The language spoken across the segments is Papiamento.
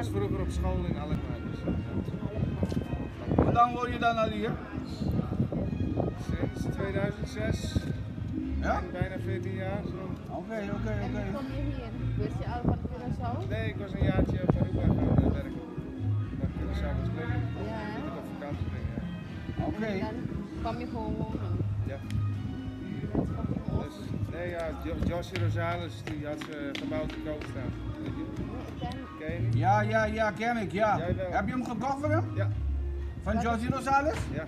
was vroeger op school in Alkmaar. Dus, Hoe lang woon je dan al hier? Sinds 2006. Ja? Bijna 14 jaar. Zo. Oké, oké, En oké. hoe kom je hier? Wist je al van Curaçao? Nee, ik was een jaartje op Aruba gaan werken. Naar Curaçao was leuk. Ja, hè? Dat ik op vakantie ging, ja. Oké. En dan kwam je gewoon wonen. Ja. Dat is fucking Dus, awesome. nee, ja, Josie Rosales die had zijn gebouw te koop staan. Weet je? Nee, ik ken Ken je niet? Ja, ken ik, ja. Jij wel. Heb je hem gekocht van hem? Ja. Van Josie Rosales? Ja.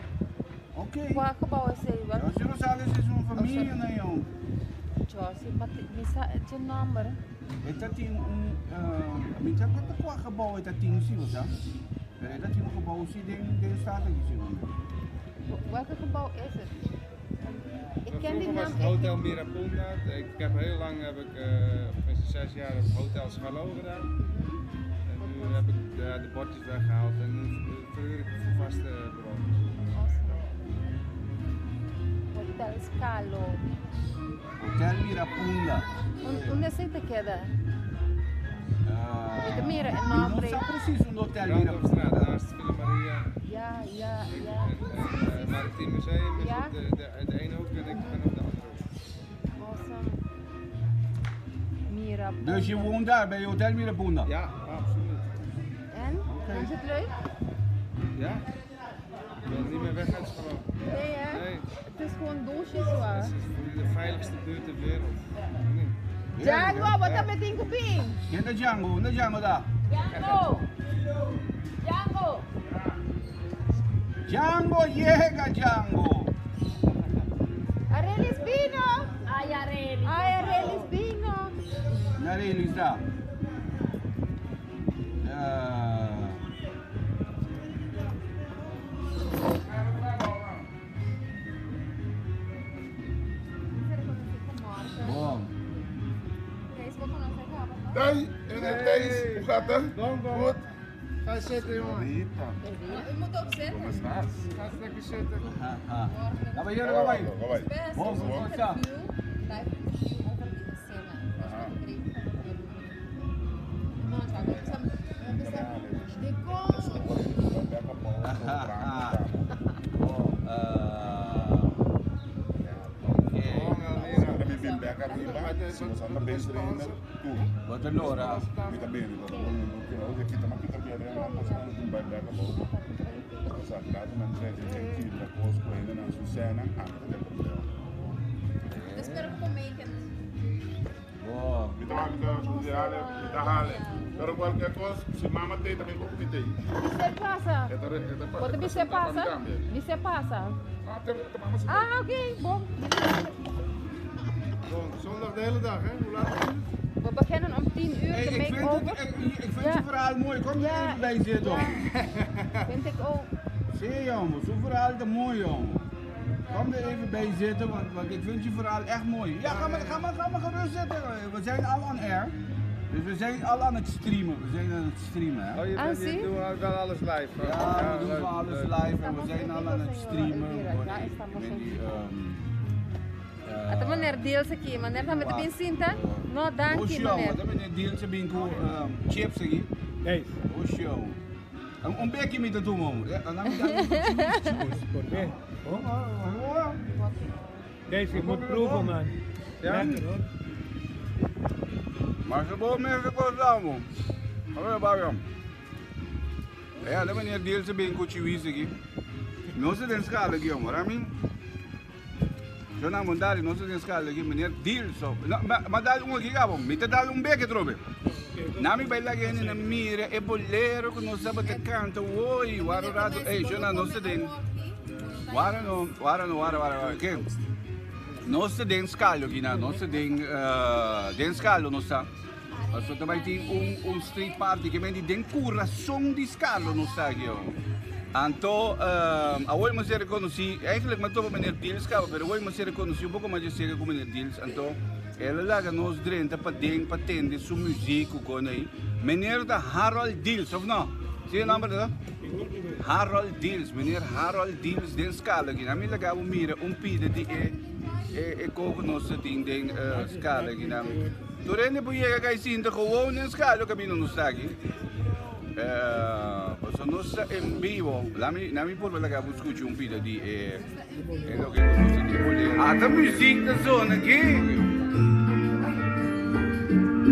Oké. Welk gebouw is het? Welk? Josie Rosales is een familie, nee, jong. Josie, maar misa het je nummer. Het dat een, mi sa qua gebouw het dat ding zie wat dan? Maar dat een gebouw zie ding ding staat er zie. Welk gebouw is het? Ik ken die Vroeger was naam het Hotel echt niet. Mirapunda. Ik heb heel lang, heb ik, tenminste 6 jaar, heb ik Hotel Scharloo gedaan. En nu heb ik de bordjes weggehaald en nu verhuur ik het voor vaste bewoners. Awesome. Hotel Scalo. Hotel Mirapunda. Onde se te queda? Ik mira en Non nombre. sa precies een Hotel Brandhofstraat, Mirapunda. naast Villa Maria. Ja. En het Maritiem Museum is Ja. op de ene hoek en ik ben op de andere hoek. Awesome. Mira. Dus je woont daar bij Hotel Mirapunda? Ja, absoluut. En? Vond je het leuk? Ja? Ik wil niet meer weg uit Scharloo. Nee hè? Nee. Het is gewoon doosjes waar. Het is de veiligste buurt ter wereld. Nee. Django, wat dan met Inkoping? Ken de Django, de Django daar. Django! Django! Django llega Django. Arelis vino! Ay, Arely. Ay, Arelis vino! Naar Elis daar. Bom. Hey, en Thijs, hoe gaat het? Bom, bom. Goed. Ga zitten, jongen. Rita, U moet ook zitten. ¿cómo estás? Ga eens lekker zitten. Ha, ha. Caballero, ga bij. Ga bij. Best Bom, een bom, interview, live interview over die escena. De Oh, oké. Bom, Elvira. Mi bin back arriba, si nos anda bem trainer, tu. Wat een lora. Mi ta bem, mi ta bem. Oye, kita ma kita biar yang apa sa nang bai back about. Sa claro man tre que ki la cos ko ainda na su cena, ah, mi ta problema. Espero que make it. Bom. Mi ta mi ta studiare, mi ta hale. Pero cualquier cosa, si mama te también ko mi te. Você passa. Eta eta Wat você passa? Você passa. Ah, te te mama se. Ah, oké, bom. Bom, zondag de hele dag, hè? Hoe laat is het? We beginnen om 10 uur, Hey, de ik vind, makeover. het, ik vind Ja. je verhaal mooi. Kom er Ja. even bij zitten. Ja. Vind ik ook. Zie je, jongen, zo'n verhaal is mooi, jongen. Kom er even bij zitten, want ik vind je verhaal echt mooi. Ja, ga maar gerust zitten. We zijn al on air. Dus we zijn al aan het streamen. We zijn aan het streamen, hè. Oh, je, Ah, bent, je zie? doet wel alles live. hoor. Ja, we doen leuk, wel alles leuk. live en we zijn al aan het streamen. Ja, estamos Ik en weet niet, Até meneer Deels aqui, meneer tá met de pincinta? No, dank je Oxi, jongen, meneer. dat meneer Deels binko chips aqui. Hey, Oxi, jongen. Um beque me doen, man. Ja, dan moet ik ¿por qué? Oh, Deze, je moet proeven, man. Ja? Lekker, hoor. Maar ze boven me gekost dan, man. Allee, Bariam. Ja, dat meneer Deels binko chiwis aqui. Não se tem escala aqui, jongen, Ramin. Zo na mondari, não se tem escala aqui, meneer Deels. Maar daar um aqui, gabo. Me te dar um beque, trobe. Nami baila que na mira, e bolero que não sabe te canta, oi, waro rato, ei, zo na não se tem. Wara no, wara no, wara, wara, wara. Que? Não se tem escalo aqui, não se tem, tem escalo, não está. Mas também tem um street party que vem de den coração de escalo, não está aqui, ó. Anto, a hoy me reconheci, eigenlijk maar toch meneer Diels, pero hoy me reconheci um pouco mais de cerca com meneer Diels, anto, ela laga nos drenta pa den pa tende su muziek com aí. Meneer de Harold Diels, of não? Zie je naam dat? Harold Diels, meneer Harold Diels, den scala aqui. Na mi laga o mira um pide de e e koken nos ding ding scala aqui na. Torene boye ga sinta gewoon in scala caminho no está aqui. Pasobra nos ta en bibo. Lami lami purba laga bo skucha un pida di e e loke ku nos ta di bolero. Ata muziek ta zona aki.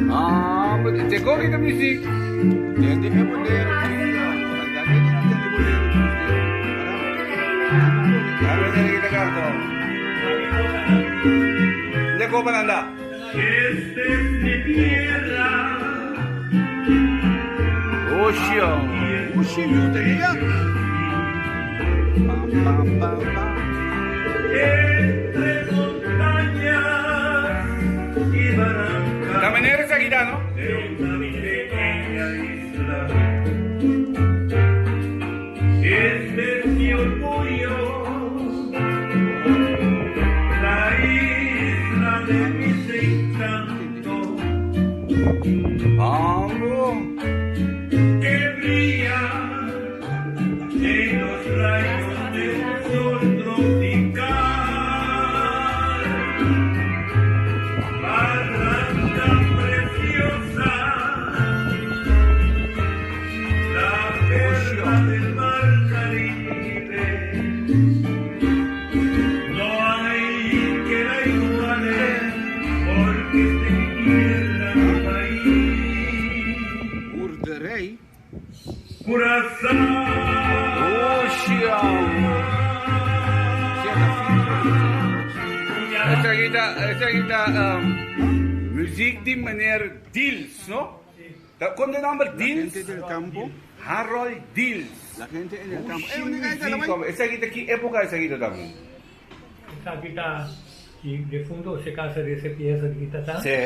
Ah, but te koki ta muziek. Tende e bolero. Tende bolero. De kopa nanda. Esta es mi tierra. Oxi, oxi, yu te ya. Pam, pam, pam, pam. Entre montañas y barrancas. La manera es aquí, no? De una pequeña isla. Este es mi orgullo. La isla de mis encantos. Vamos. Que brilla en los rayos de un sol tropical. Barranca preciosa, la perla del mar Caribe. No hay que la iguale, porque es de mi tierra, mi país. Boerderij. Curazao. Oxi, Esaki ta, esaki ta um, muziek di meneer Diels, no? Ta, kon de nomber La Diels? gente del campo. Harold Diels. La gente en el campo. Oxi, Eh, única esta, la muziek, vai. hombre. Esaki ta ki época esaki ta también? Esaki ta di defunto José Cáceres e pieza di kita ta. Sí.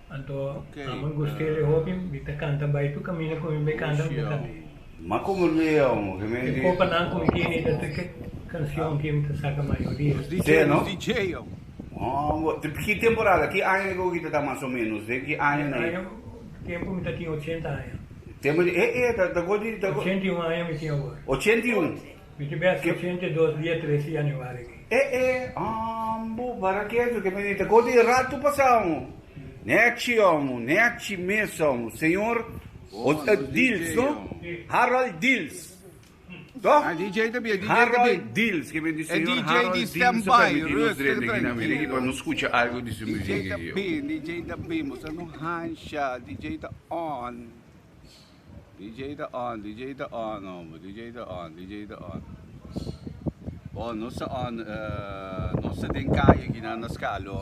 Anto Ok, amo gust'é e hopi, mi ta canta bai tur camina cu mi bai canta mi ta cant'é. Ma como leo, que me E copanan cu mi tiene ta tur ke cancion ke mi ta saca mayoria. Nos DJ, Sí, no? nos DJ, oh. Oh, ki temporada, ki aña ku kita ta mas o menos? De ki aña na? Aña, tempo mi ta tin 80 aña. Tempo di, eh, eh, ta, ta godi, ta godi. 81 aña mi tin awor. 81? Mi tin bes 82 dia 13 januari aki. Eh, eh, ambo, para ketu, ke mi di, ta godi rato pasao. Nechi, omo, nechi mes, omo. Señor Oh, o, nos Diels, DJ, no? omo. Harold Diels. Toch? Ah, DJ también, DJ Harold también. Diels, que me dice E señor DJ Harold di Diels, stand sa by, permiti nos rustig, drenta aquí na tranquilo. Amerika pa nos escucha algo di su DJ muziek ta aquí. bin, DJ ta bin, boso no hansha, DJ ta on. DJ ta on, DJ ta on, hombre, DJ ta on, DJ ta on. Bon, nos ta on, nos ta den calle aquí na na Scalo,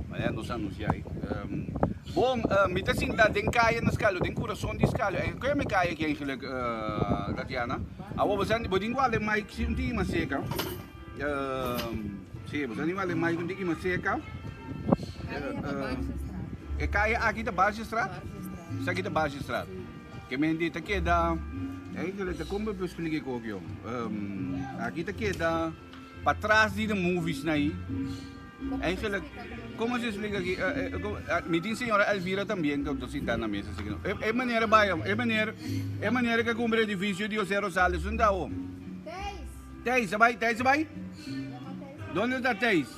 manera nos a anuncia ahí. Bon, mi ta sinta den calle na Scalo, den corazon di Scalo. En kun je me calle aquí eigenlijk, Tatiana? Awo, bo san, bo tin guarda mic si un tiki mas cerca. Si, bo san tin guarda mic un tiki mas cerca. E calle aki ta Bargestraat? Esaki ta Bargestraat. Ke men di ta keda, eigenlijk ta kon bo por explica e kok yo. Aki ta keda patras di de movies na ahí. Eigenlijk, como se explica aki? Mi tin señora Elvira tambien que ta sinta na mesa. Así que no. E, e manera vaya, e manera, e manera que cumpre edificio di José Rosales, unda o? Thijs. Thijs, bai, Thijs bai? Dónde está Thijs?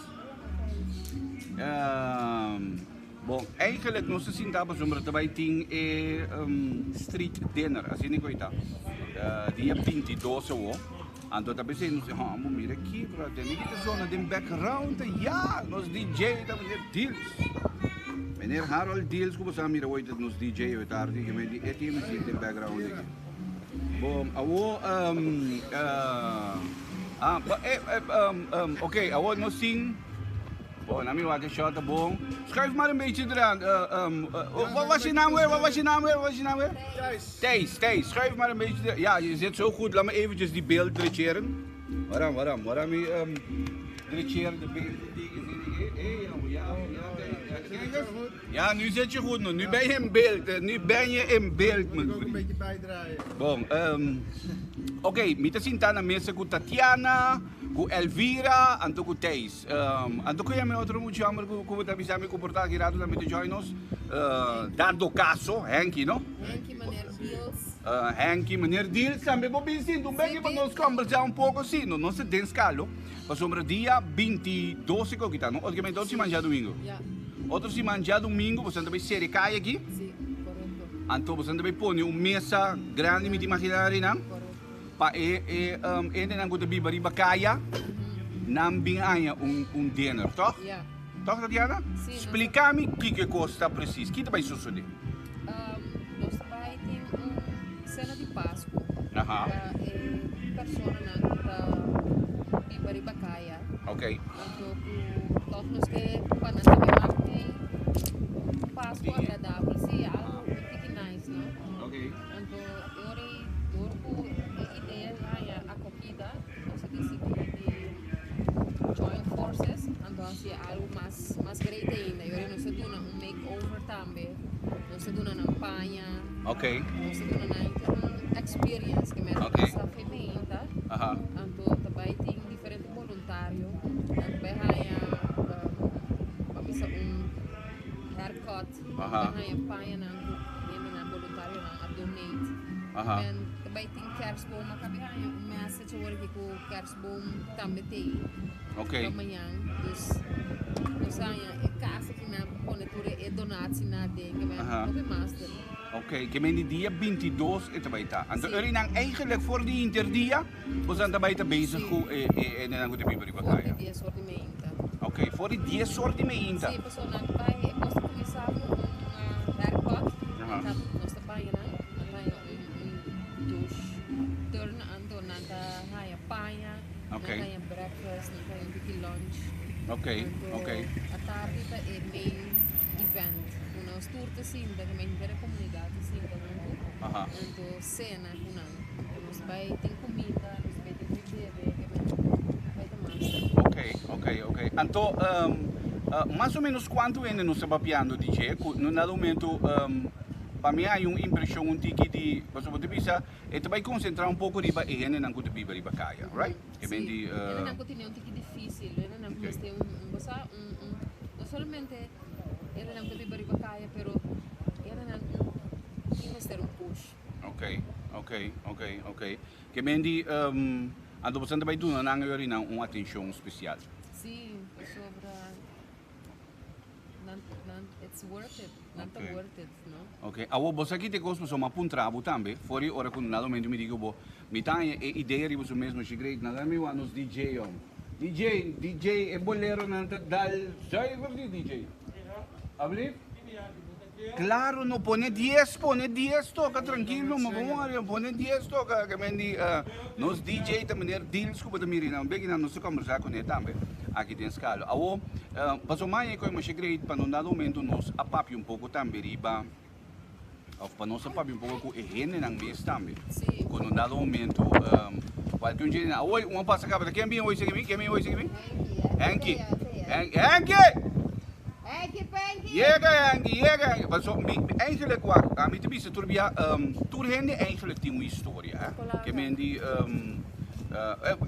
Bon, eigenlijk nos ta sinta pasobra ta bai tin e street dinner, asina ku ta. Dia 22 awo. Anto ta pensei nos, oh, mo mira aki, bro, tene ki ta zona den background, ja, nos DJ ta meneer Diels. Meneer Harold Diels, ku bo sa mira hoy ta nos DJ hoy tardi, ke men di e tin muziek den background aki. Bon, awo, ah, ba, eh, eh, oké, awo nos tin. Bon, na mi wak e shot ta bon. Schuif maar een beetje eraan. Wat was je naam weer? Wat was je naam weer? Wat was je naam weer? Thijs. Thijs, Thijs, schuif maar een beetje. Ja, je zit zo goed. Laat me eventjes die beeld drecheren. Waarom, waarom, waarom je drecheren de beeld? Ja, ja, kijk eens. Ja, nu zit je goed. Nu ben je in beeld. Hè. Nu ben je in beeld, Moet ik mijn ook een vriend. beetje bijdraaien. Bon, oké, mi ta sinta na mesa ku Tatiana, ku Elvira, anto ku Thijs. Anto ku mi otro mucho jammer ku ku ta bisa mi ku porta aki rato tambe te join nos. Dado caso, Henky, no? Henky, meneer Diels. Henky, meneer Diels, tambe bo bin sinta un beki pa nos conversa un poco, si, no, nos ta den Scalo. Pasobra dia 22 e kokita, no? Otro siman djadomingo. Ja. Otro siman djadomingo, boso ta bay sere caya aki. Si, correcto. Anto boso ta pone un mesa grandi, mi ta imagina nan, pa e e um, hendenan ku ta biba riba kaya, nan bin haña un dinner, toch? Ja. Toch, Tatiana? Sí, nos Splika mi kiko kos ta precies. Kiko ta bai sosodé? Nos ta bai tin un sena di Pasku. Pa e personanan ku ta biba riba kaya. Anto ku tòg nos ke pa nan tambe mak un Pasku agradabel. Sí, algu un tiki nice, no? Anto e ora ei dor ku e idea haña akogida nos a disidí di join forces anto hasi algu mas mas great ainda. E ora ei nos a duna un makeover tambe. Nos a duna nan paña. Nos a duna nan un experience ke mester pasa femeinta. Anto ta bai tin diferente boluntario. Nan ta bai haña pa bisa un haircut. Nan ta bai haña pañanan ku hendenan boluntarionan a donate. En ta bai tin kerstboom. A kabi haña un message awor aki ku kerstboom tambe t'ei pa mañan. Dus nos haña e kas aki nan pa pone tur e donatienan aden ke men hopi master. Ok, ke men di dia 22 e ta bai ta. Anto ori nan eigenlijk for di inter dia boso ta bai ta bezig ku e e hendenan ku ta biba riba kaya. For di dies or di meinta. Ok, for di dies or di meinta. Si, pasobra nan ta bai e kos ta kuminsá ku un haircut, nan ta nos ta baña nan, nan ta haña un un douche turn anto nan ta haña paña, nan ta haña breakfast, nan ta haña un tiki lunch. Ok, ok. Anto atardi ta e main event ku nos tur ta sinta, ku henter e komunidat ta sinta huntu, anto sena ku nan. Anto nos bai tin kuminda, nos bai tin ku bebe, bai ta master. Ok, ok, ok. Anto mas o menos kuantu hende nos ta papiando di dje? Ku na dado momento pa mi hay un impreshon un tiki di, pasobra bo ta bisa e ta bai konsentrá un poko riba e hendenan ku ta biba riba kaya, right? E ben di. Hendenan ku tene un tiki difísil, hendenan ku mester un, bo sa, un, un, no solamente hendenan ku ta biba riba kaya, pero hendenan ku tin mester un push. Ok, ok, ok, ok. Ke men di, anto boso ta bai duna nan e ora nan un atenshon spesial. Sí, pasobra nan, nan, it's worth it, nan ta worth it, no? Ok, awor bo sa kite kos pasobra mi a puntra bo tambe, for di ora ku na momento mi di ku bo, mi ta haña e idea riba su mes mashi great, nan ta mi wak nos DJ om. DJ, DJ, e boleronan ta dal zuiver di DJ. Alblief? Claro no pone dies pone dies toca trankilo ma bon ariba pone dies toca ke men di nos DJ ta meneer Dils ku bo ta mira nan beki nan nos ta kombersa kune tambe aki den Skalo awo paso maña e koe masha great pa no dado momento nos a papia un poko tambe riba of pa nos a papia un poko ku e hendenan mes tambe ku no dado momento kualke un dje awo un a pasa kaba ta ken bin hoy sigi mi ken bin hoy sigi mi Henky Henky. Henky Penky! Yega Henky, yega Henky. Paso mi eigenlijk wak, ami ta bisa tur bia, tur hende eigenlijk tin un historia, hè. Ke men di,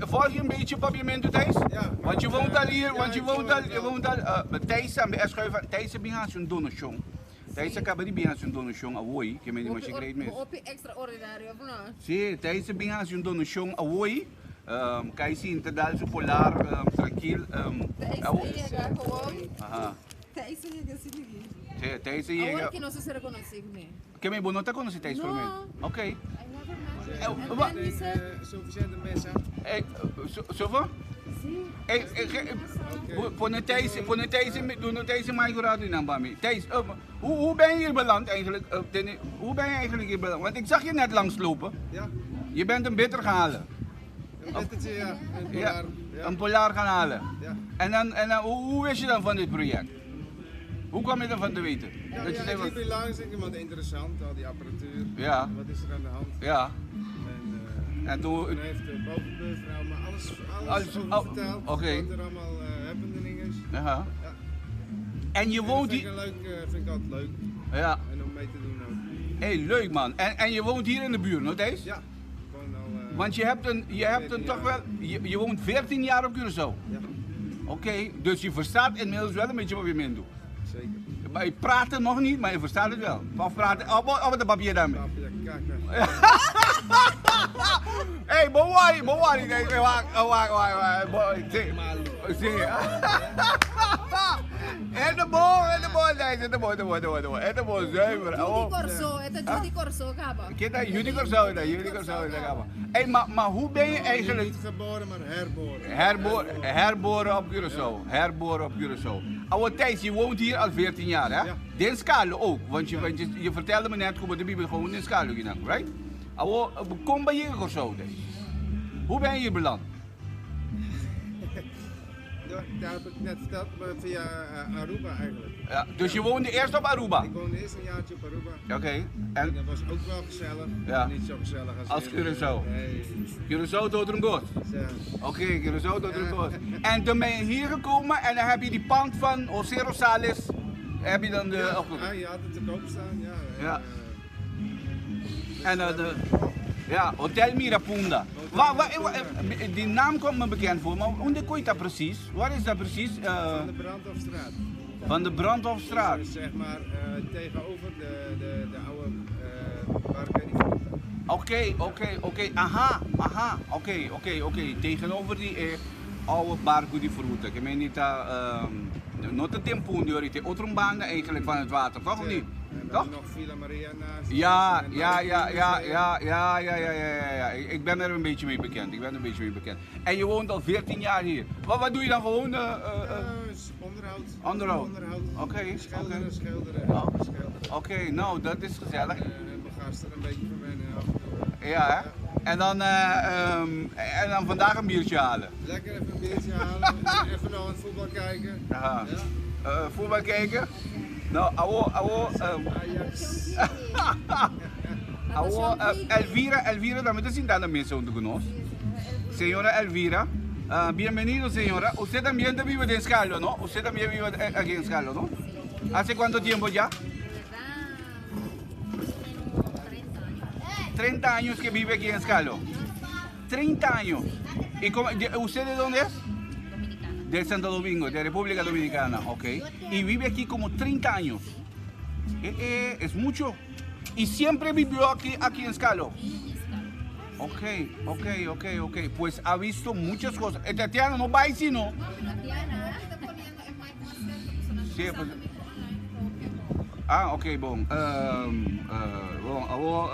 volg je een beetje papiamento Thijs? Ja. Want je woont al hier, want je woont al, je woont al, Thijs tambe, e schuif aan, Thijs a bin hasi un donashon. Thijs a kaba di bin hasi un donashon awoi, ke men di masha great mes. Hopi extraordinario of no? Si, Thijs a bin hasi un donashon awoi. Kai sinta dal su polar trankil. Thijs a yega gewoon. Thijs a yega sin di. Sí, Thijs a yega. Awor ki nos a ser konosí kuné. Ke mi bo no ta konosí Thijs promé? No. Ok. I never met him. And then he said. Suficiente mesa. Zoveel? Sí. Pone Thijs, pone Thijs, duna Thijs e mic un rato nan pa mi. Thijs, hoe hoe ben je hier beland eigenlijk? Hoe ben je eigenlijk hier beland? Want ik zag je net langslopen. Ja. Je bent een bitter gaan halen. Een bittertje, ja. Een polar. Ja, een polar gaan halen. Ja. En dan, en dan, hoe, hoe wist je dan van dit project? Hoe kwam je ervan te weten? Ja, Dat je ja, zei ik van- liep hier langs en iemand interessant, al die apparatuur. Ja. Wat is er aan de hand? Ja. En, eh, En toen- toen heeft de bovenbuurvrouw me alles, alles Alles- over oh, verteld. oké. Wat er allemaal eh, happening is. Aha. Ja. En je En woont dat vind hier... ik, een leuk, eh, vind ik altijd leuk. Ja. En om mee te doen ook. Hey, leuk man. En, en je woont hier in de buurt, no Thijs? Ja. Ik woon al, eh, Want je hebt een, je hebt een 14 toch wel, je, je woont 14 jaar op Curaçao. Ja, Oké, dus je verstaat inmiddels wel een beetje wat je min doet. zeker. Maar je praat het nog niet, maar je verstaat het wel. Of praten, op, op het papier daarmee. Papia kakken. Hey, bewari, bewari. Nee, wacht, wacht, wacht, wacht. Sí. Sí. E ta bon, e ta bon, Thijs, e ta bon, e ta bon, e ta bon, e ta bon, e ta bon, zuiver. Yu di Kòrsou, e ta yu di Kòrsou kaba. Ke ta yu di Kòrsou, e ta yu di Kòrsou e ta kaba. Ey, ma, ma hoe ben je eigenlijk... Niet geboren, maar herboren. Herboren, herboren op Curaçao, herboren op Curaçao. Awor Thijs, je woont hier al 14 jaar, hè? Ja. Den Skalo ook, want je, want je, je vertelde me net ku bo ta biba gewoon den Skalo kinan, right? Awor, kon bo a yega Kòrsou, Thijs? Hoe ben je hier beland? Daar heb ik net verteld, maar via Aruba eigenlijk. Ja, dus je woonde eerst op Aruba? Ik woonde eerst een jaartje op Aruba. Oké. Okay. En dat was ook wel gezellig, Ja. maar niet zo gezellig als, Als hier. Curaçao. Nee. Curaçao tot een goos. Ja. Oké, okay, Curaçao tot een goos. En toen ben je hier gekomen en dan heb je die pand van José Rosales, heb je dan de... Ja, ah, je had het te koop staan, ja. Ja. En, En de, ja, Hotel Mirapunda. Wa, wa, wa, die naam komt me bekend voor, maar hoe kon je dat precies? Waar is dat precies? Van de Brandhofstraat. Van de Brandhofstraat. Dus, zeg maar tegenover de, de, de oude uh, Oké, oké, oké. Aha, aha. Oké, oké, oké. Tegenover die oude Barco di Fruta. Ke men ta no ta tempo di ahorita. Otro banda eigenlijk van het water, toch of niet? En Toch? nog Villa Maria naast. Ja, ja, ja, ja, ja, ja, ja, ja, ja, ja. Ik ben er een beetje mee bekend. Ik ben er een beetje mee bekend. En je woont al 14 jaar hier. Wat, wat doe je dan gewoon? Onderhoud. Onderhoud. Onderhoud. Oké. Schilderen, oké. schilderen, Oh. schilderen. Oké, nou dat is gezellig. En mijn gasten een beetje verwennen af en toe. Ja, hè? En dan, en dan vandaag een biertje halen. Lekker even een biertje halen. Even nog aan het voetbal kijken. Aha. Ja. Voetbal kijken? Nou, awo, awo, Ajax. awo, Elvira, Elvira, también te sientan también segundo con nos. Señora Elvira, bienvenido señora. Usted también vive en Skalo, ¿no? Usted también vive aquí en Skalo, ¿no? ¿Hace cuánto tiempo ya? De verdad, más o menos 30 años. 30 años que vive aquí en Skalo. 30 años. ¿Y cómo, usted de dónde es? Dominicana. De Santo Domingo, de República Dominicana, ok. Y vive aquí como 30 años. Es mucho. Y siempre vivió aquí, aquí en Skalo. Y en Skalo. Ok, ok, ok, ok. Pues ha visto muchas cosas. Tatiana, no va si no. Tatiana, está poniendo, es más Sí, pues- Ah, ok, bon. Bon, awo,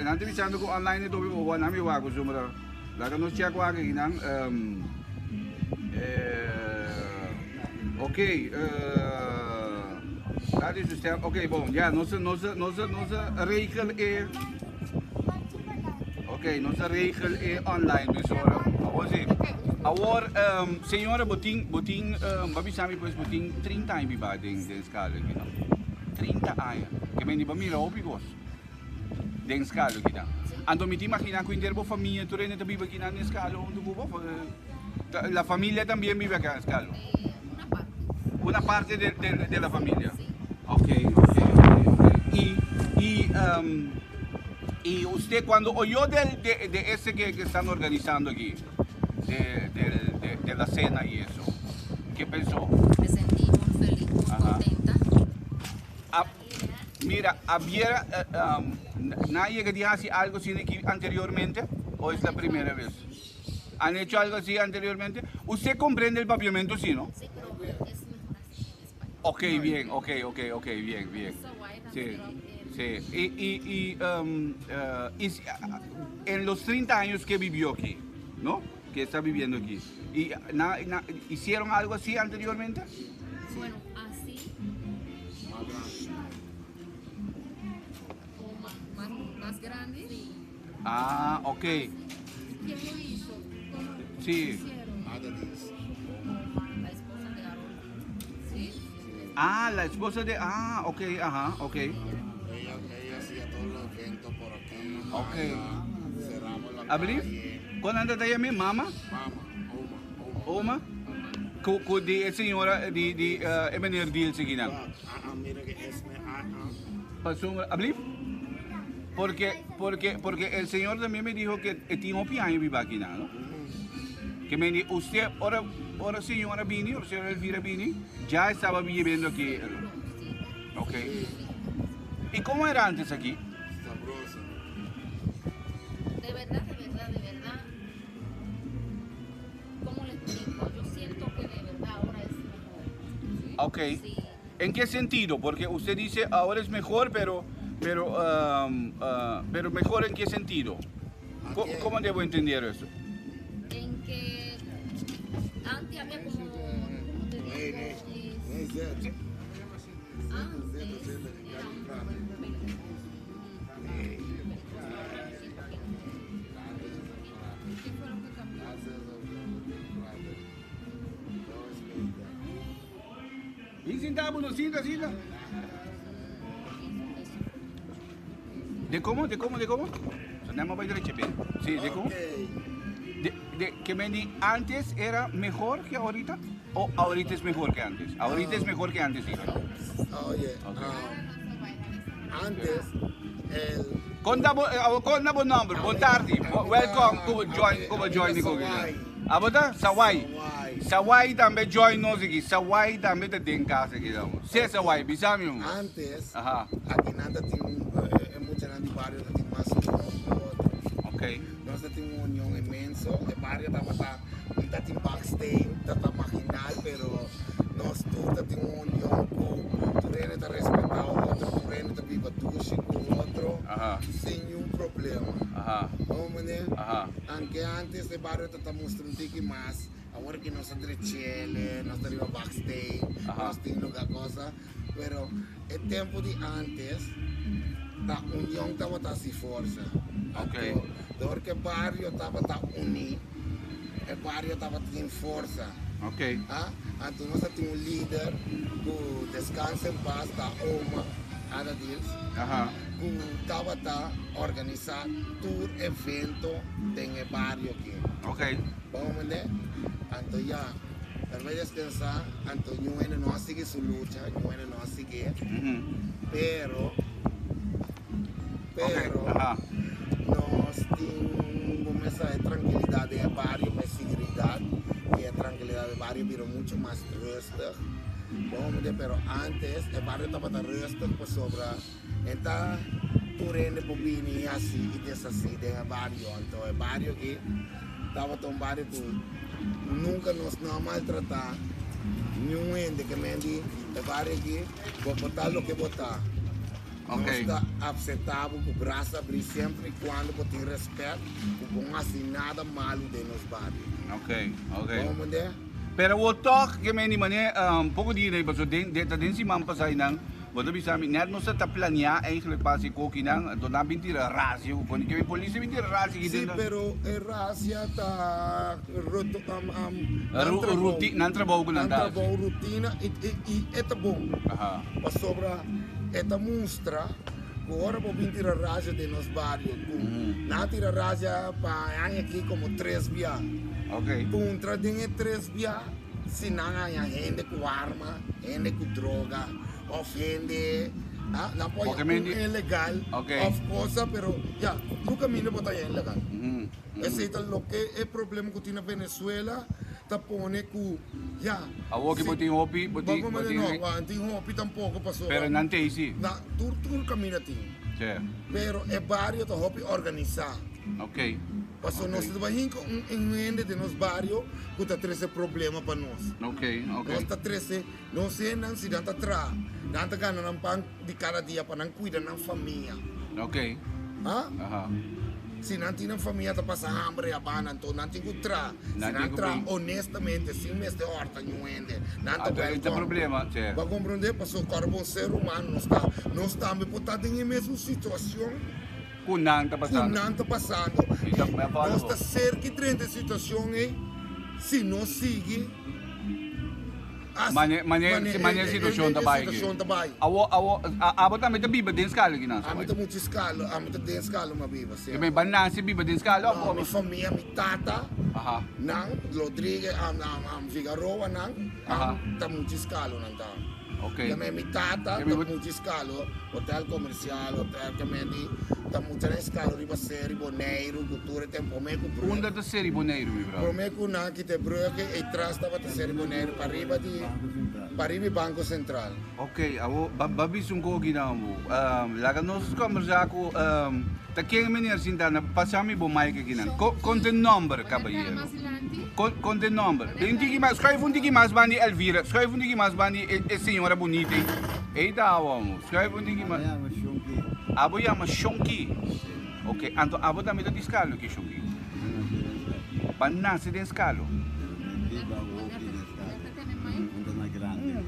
nanti bisando ko online ito, bo nami wa ko sumra. Laga nos check wa ki nang ok, dat is dus oké, bon. Ja, nos nos nos nos regel e Oké, nos regel e online dus ora. Awo si. Awor, señora botin botin babi sami pues botin 30 aña biba den den Skalo kita. 30 aña. Ke men di ba mira hopi kos. Den Skalo kita. Anto mi ta imagina ku henter bo famia tur hende ta biba aki nan den Skalo huntu ku bo. La familia también vive acá en Skalo. Una parte. Una parte de, de, de la familia. Sí. Ok, ok, ok, ok. Y, y usted cuando oyó del, de ese que están organizando aquí, de la cena y eso, ¿qué pensó? Me sentí muy feliz, muy contenta. Ah, mira, había, nadie que dijo así algo así aquí anteriormente, o es la primera vez? ¿Han hecho algo así anteriormente? ¿Usted comprende el papiamento, sí, no? Sí, pero es mejor así en español. Ok, bien, ok, ok, ok, bien, bien. Sí, sí. Y en los 30 años que vivió aquí, ¿no? Que está viviendo aquí. ¿Y hicieron algo así anteriormente? Bueno, así. O más, más grande. Sí. Ah, ok. ¿Quién lo hizo? ¿Cómo Sí. lo hicieron? La esposa de Harold. Sí. Ah, la esposa de... Ah, ok, ajá, ok. Ella hacía todos los eventos por aquí. Ok. Allá, cerramos la ¿Abril? calle. ¿Cuándo anda mi mamá? Mama, Oma, Oma. Oma? Ku di señora, di meneer Diel seguida. Ah, ah, mira que es me, ah, ah. Pasó, ¿Abril? Porque el señor también me dijo que tiene un años viva aquí, ¿no? Que me dijo, usted, ahora, ahora señora Bini, o señora Elvira Bini, ya estaba viviendo aquí. Ok. ¿Y cómo era antes aquí? Sabroso. De verdad, de verdad, de verdad. ¿Cómo le explico? Yo siento que de verdad ahora es mejor. Ok. Sí. ¿En qué sentido? Porque usted dice ahora es mejor, pero, pero, um, uh, pero mejor en qué sentido? ¿Cómo, cómo debo entender eso? En que antes había como, como te digo, es, antes era un poco peligroso. Peligroso, ahora siento que no. ¿Qué fue lo que cambió? Bin sinta bo, no sinta, sinta. De cómo, de cómo, de cómo? Sonamos bij derecha, bien. Sí, de cómo? De, de, que me di, antes era mejor que ahorita? ¿O ahorita es mejor que antes? Ahorita es mejor que antes, sí. Oye, Ok. antes el Conta bo, eh, conta bo nomber, bon tardi. Welcome, como join, como join Sawai. ni Abota? Sawai. Sawai. Sawai tambe join nos aki. Sawai tambe ta den cas aki damo. Se Sawai, bisami un. Antes, Aha. aki nan ta tin e muchanan di bario ta tin mas union ku otro. Ok. Nos ta tin un union inmenso. E bario tabata, un ta tin baksteen, ta ta marginal, pero nos tur ta tin un union ku tur hende ta respetá otro, tur hende ta biba dushi ku otro Aha. sin niun problema. Aha. Bo manera? Aha. Anke antes e bario ta ta mustra un tiki mas, awor ki nos a drechele, nos ta riba baksteen, nos tin luga cosa, pero e tempo di antes ta union tabata hasi forsa. Anto dor ke bario tabata uni, e bario tabata tin forsa. Ah, anto nos a tin un lider ku descanse en paz ta Oma Ada Dils. Ku tabata organisá tur evento den e bario aki. Ok. Bo mende? Anto ya, el bai deskensá, anto ñu hende no a sigui su lucha, ñu hende no a siguié. Pero, pero, nos tin, bo mester sa, e trankilidat den e bario, pa e siguridat i e trankilidat den e bario bira muchu mas rustig. Bo mende? Pero antes e bario tabata rustig pasobra. E ta tur hende por bini i hasi i deshasí den e bario. Anto e bario aki tabata un bario ku nunka nos no a maltratá niun hende. Ke men di e bario aki bo por ta loke bo ta. Nos ta apseptá bo ku brasa abrí semper i kuando bo tin rèspèt ku bo no hasi nada malu den nos bario. Bo mende? Pero bo tòg ke men di manera poko dia pasobra den ta den siman pasá einan. Bo ta bisa mi, net nos ta planea eigenlijk pa haci kokinan, anto nan bin tira razzia cu pone ke polis a bin tira razzia aki Si, den. pero e razzia ta roto, um, um, nan Ru, trabou. ruti, nan trabou cu nan Nan ta haci. trabou rutina y, y, y e ta bon. Aha. Pasobra e ta mustra cu ora bo bin tira razzia den nos bario, cu nan a tira razzia pa e aña aki como tres bia. Ok. Puntra den e tres bia. Si nan haña hende ku arma, hende ku droga òf hende ah nan por haña un ilegal òf kosa pero ya tur kaminda bo ta haña ilegal. Esei ta loke e problema ku tin na Venezuela ta pone ku ya. Awor ki bo tin hopi bo tin bo tin no tin hopi tampoko pasobra. Pero nan tei si. Na tur tur kaminda tin. Pero e bario ta hopi organisá. Ok. Pasobra nos ta bai hinka un hende den nos bario ku ta trese problema pa nos. Ok, ok. Nos ta trese, nos hendenan si nan ta traha, nan ta gana nan pan di kada dia pa nan kuida nan famia. Ok. Ha? Aha. Si nan tin nan famia ta pasa hamber e abanda, anto nan tin ku traha. Si Nan tin nan ku traha bin. honestamente, sin mester hòrta niun hende, nan ta Anto e ta wèlkòm. problema, che. Bo a komprondé? Pasobra kòrda bo un ser humano nos ta. Nos tambe por ta den e mesun situashon. Ku nan ta Ku pasando. nan ta pasando. Mi ta mi a follow Nos bo. ta cerca di drenta e situacion ei si nos sigui as Mane mane mane si mane e situacion ta e bai aki. situacion ta bai. Awo awo abo tambe ta biba den Skalo aki nan Ami Sawai? ta muchu Skalo, ami ta den Skalo mi a biba Ke semper. men ba nase biba den Skalo of No, mi famia, mi tata Aha. nan Rodriguez am am am Figaroa nan am ta muchu Skalo nan ta. Ok. Ke men mi tata Ke ta mi bo- mucha eskalo, hotel komersial, hotel ke men di ta mucha na eskalo riba Seri Boneiru ku tur e tempo prome ku brug. Unda ta Seri Boneiru mi brother? Prome ku nan kita e brug e tras tabata Seri Boneiru pariba di pariba di Banko Sentral. Ok, awo ba ba bisa un koki nan bo. Laga nos kombersa ku ta ken meneer sinta na pasa mi bo mic aki nan. Ko konta e nomber Bo ta kabayero. mas dilanti? Kon kon den nomber. Den un tiki mas, schuif un tiki mas bandi Elvira, schuif un tiki mas bandi e e señora bunita ei. Ei ta awa mo, schuif un tiki mas. Abo yama Shonki. Abo yama Shonki. Ok, anto abo tambe ta di Skalo ki Shonki? Mi nace den Skalo. Ba nace den Skalo. Pero mi biba hopi den Skalo. Un ta na grandi mi.